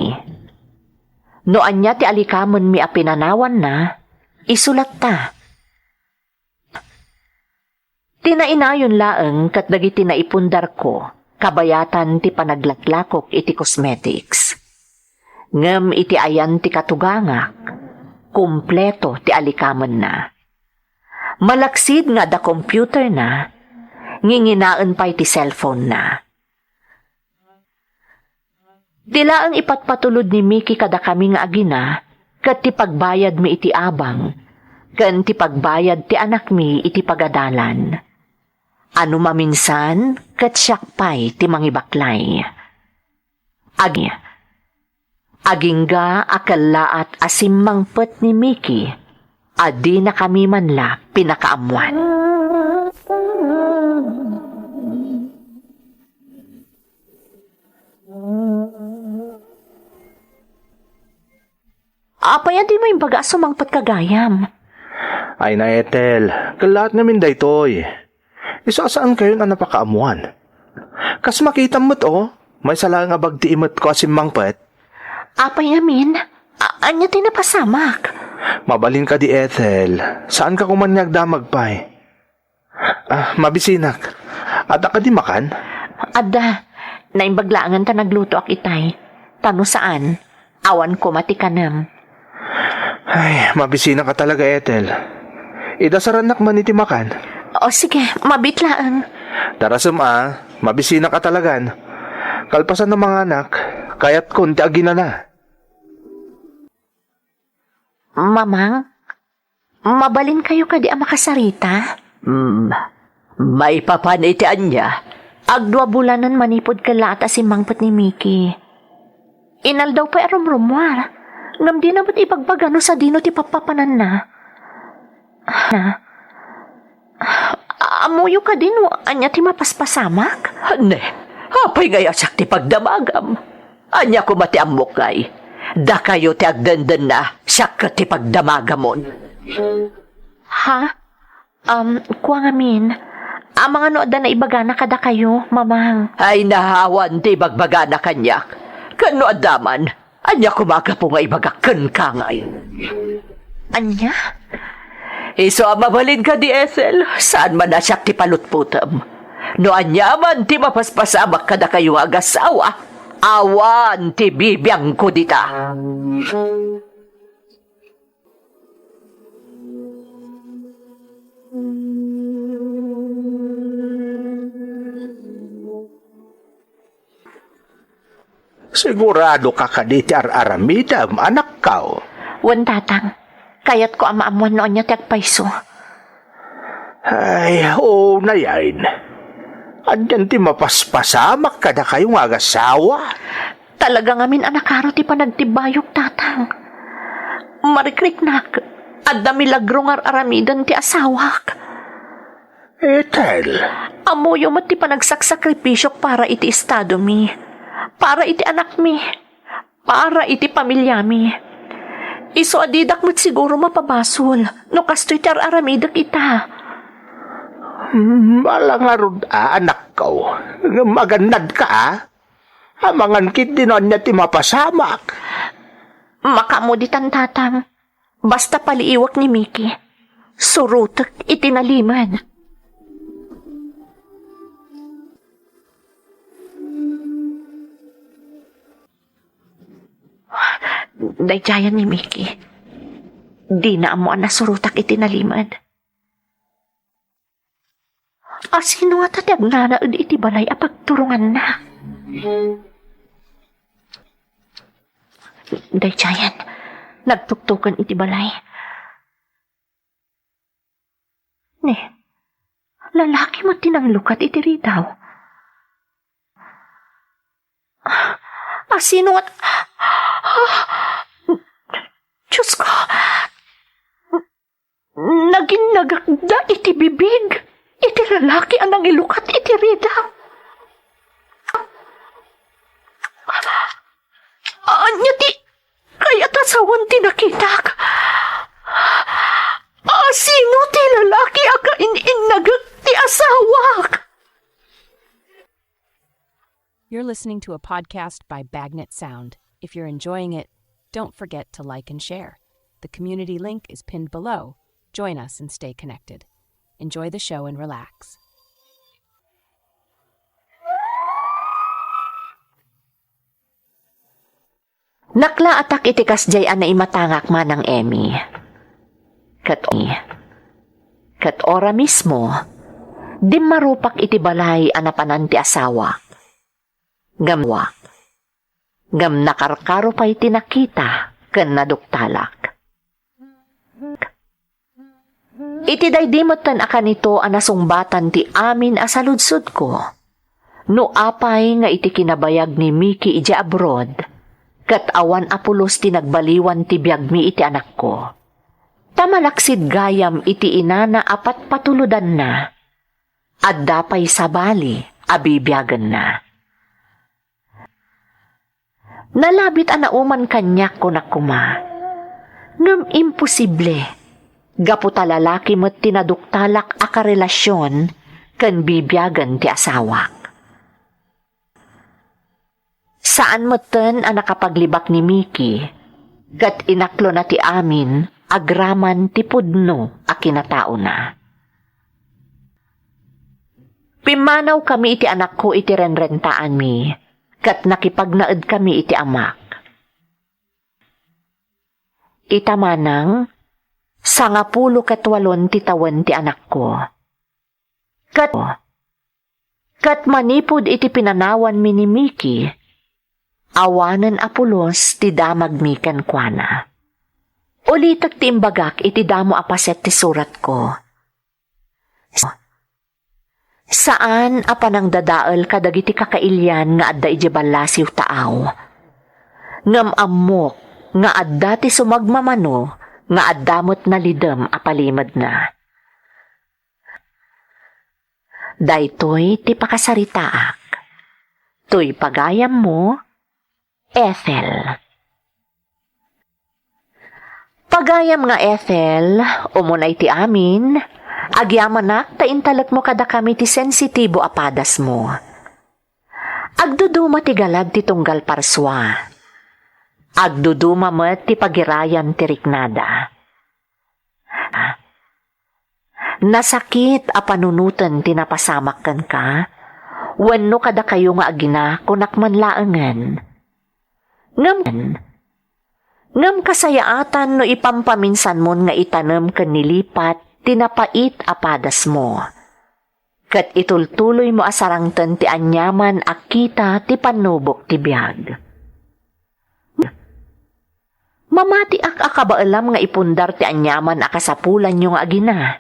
no ania ti alikamenmi a pinanawanna, isu latta. Tinainayon laeng ket dagiti naipundarko, kabayatan ti panaglaklakok iti cosmetics. Ngem iti ayan ti katugangak, kompleto ti alikamenna. Malaksid nga adda computerna, nginginaen pay ti cellphone-na. Ti laeng ipatpatulod ni Mickey kadakami nga agina ket ti pagbayadmi iti abang ken ti pagbayad ti anakmi iti pagadalan. A no maminsan, ket siak pay ti mangibaklay. Agi-, agingga a kellaat a simmangpet ni Mickey a dinakami man la pinakaammuan. Apay a dimo imbaga a sumangpet ka gayam? Ay na, Ethel, kellaat ngamin daytoy. Isu a saankayon a napakaammoan. Kas makitam met, o, maysa laeng a bagti imetko a simmangpet. Apay ngamin? A-, ania ti napasamak? Mabalin kadi, Ethel. Saanka koma nga agdamag pay. Ah, mabisinak. Adda kadi makan? Adda. Naimbag laengen ta naglutoak itay. Ta no saan, awan koma ti kanem. Ay, mabisinak a talaga, Ethel. Idasarannak man iti makan. O, sige, mabiit laeng. Darasem a, mabisinak a talagan. Kalpasan a manganak, kayatkon ti aginana. Mamang, mabalinkayo kadi a makasarita? Hmm, maipapan iti ania? Agdua bulanen manipud kellaat a simmangpet ni Miki. Inaldaw pay a rumrummuar, ngem dina met ibagbaga no sadino ti pappapananna. Ha? Ammoyo kadi no ania ti mapaspasamak? Ne, apay ngay a siak ti pagdamagam? Ania koma ti ammok ngay? Dakayo ti agdendenna, siak ket ti pagdamagamon. Ha? Um, kua ngamin, amangan no adda naibagana kadakayo, Mamang. Ay, awan ti ibagbagana kaniak. Ken no adda man, ania koma a gapu nga ibagak kenka ngay? Ania? Isu a mabalin kadi, Ethel, saan man a siak ti palutpotem. No ania man ti mapaspasamak kadakayo nga agasawa, awan ti bibiangko dita. Sigurado ka kadi ti ar-aramidem, anakko? Wen, Tatang. Kayatko a maammuan no ania ti agpayso. Ay, unayen. Anian ti mapaspasamak kadakayo nga agasawa? Talaga ngamin a nakaro ti panagtibbayok, Tatang. Marikriknak, adda milagro nga ar-aramiden ti asawak. Ethel. Ammoyo met ti panagsaksakripisyok para iti estadomi, para iti anakmi, para iti pamiliami. Isu a didak met siguro mapabasol no kastoy ti ar-aramidek ita. Hmm, ala ngarud a, anakko. Ngem agannadka a. Amangan ketdi no ania ti mapasamak. Makaammo ditan, Tatang. Basta paliiwek ni Miki. Surotek iti nalimed. Daydiayen ni Miki. Dina ammo a nasurotak iti nalimed. A sino ngata ti agnanaed iti balay a pagturonganna? Daydiayen, nagtuktoken iti balay. Ne, lalaki met ti nanglukat iti ridaw. A sino ngata? Diosko, naginnagakda iti bibig iti lalaki a nangilukat iti ridaw. Ania ti kayat a sawen ti nakitak? A sino ti lalaki a kain-innagek ti asawak? You're listening to a podcast by Bagnet Sound. If you're enjoying it, don't forget to like and share. The community link is pinned below. Join us and stay connected. Enjoy the show and relax. Naklaatak iti kasdiay a naimatangak, Manang Emmy. Ket, ket ora mismo, dimmarupak iti balay a napanan ti asawak. Ngem, ngem nakarkaro pay ti nakita ken naduktalak. Iti daydi metten a kanito a nasungbatan ti amin a saludsodko, no apay nga iti kinabayag ni Miki idiay abroad, ket awan a pulos ti nagbaliwan ti biagmi iti anakko, ta malaksid gayam iti inana a patpatulodanna, adda pay sabali a bibiagenna. Nalabit a nauman kaniak, kunak koma. Ngem imposible, gapu ta lalaki met ti naduktalak a karelasion ken bibiagen ti asawak. Saan metten a nakapaglibak ni Mickey, ket inaklona ti amin agraman ti pudno a kinataona. Pimmanawkami iti anakko iti renrentaanmi, ket nakipagnaedkami iti amak. Ita manang, sangapulo ket walon ti tawen ti anakko. Ket, ket manipud iti pinanawanmi ni Mickey, awanen a pulos ti damagmi kenkuana. Ulitek ti imbagak iti damo a paset ti suratko. Saan a panangdadael kadagiti kakailian nga adda idiay ballasiw taaw. Ngem ammok nga adda ti sumagmamano nga adda met nalidem a palimedna. Daytoy ti pakasaritaak. Toy pagayammo, Ethel. Pagayam nga Ethel, umuna iti amin, agyamanak ta intalekmo kadakami ti sensitibo a padasmo. Agduduma ti galad ti tunggal parsua. Agduduma met ti pagirayan ti riknada. Nasakit a panunoten ti napasamak kenka, wenno kadakayo nga agina, kunak man laengen. Ngem, ngem kasayaatan no ipampaminsanmon nga itanem ken nilipat ti napait a padasmo, ket itultuloymo a sarangten ti aniaman a kita ti pannubok ti biag. Mamatiak a kabaelam nga ipundar ti aniaman a kasapulanyo nga agina.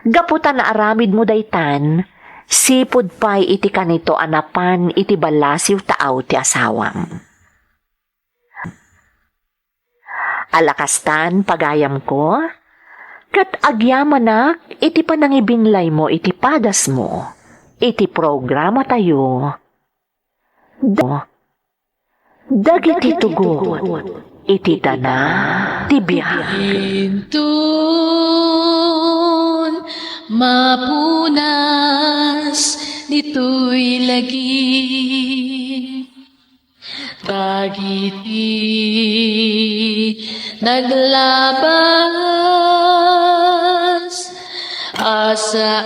Gapu ta naaramidmo daytan, sipud pay iti kanito a napan iti ballasiw taaw ti asawam. Ala kastan, pagayamko, ket agyamanak iti panangibinglaymo iti padasmo, iti programatayo. Da-, dagiti tugot iti dana ti biag. Inton mapunas ditoy lagip, dagiti naglabas, asam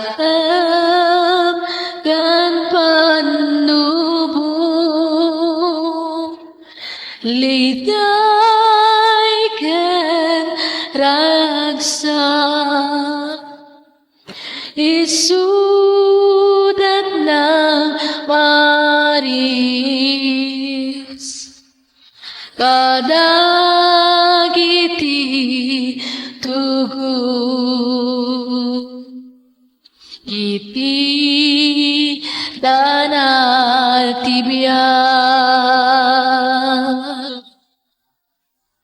ken pannubok, liday ken ragsak, isudat nang maris kadagiti tugot iti dana ti biag.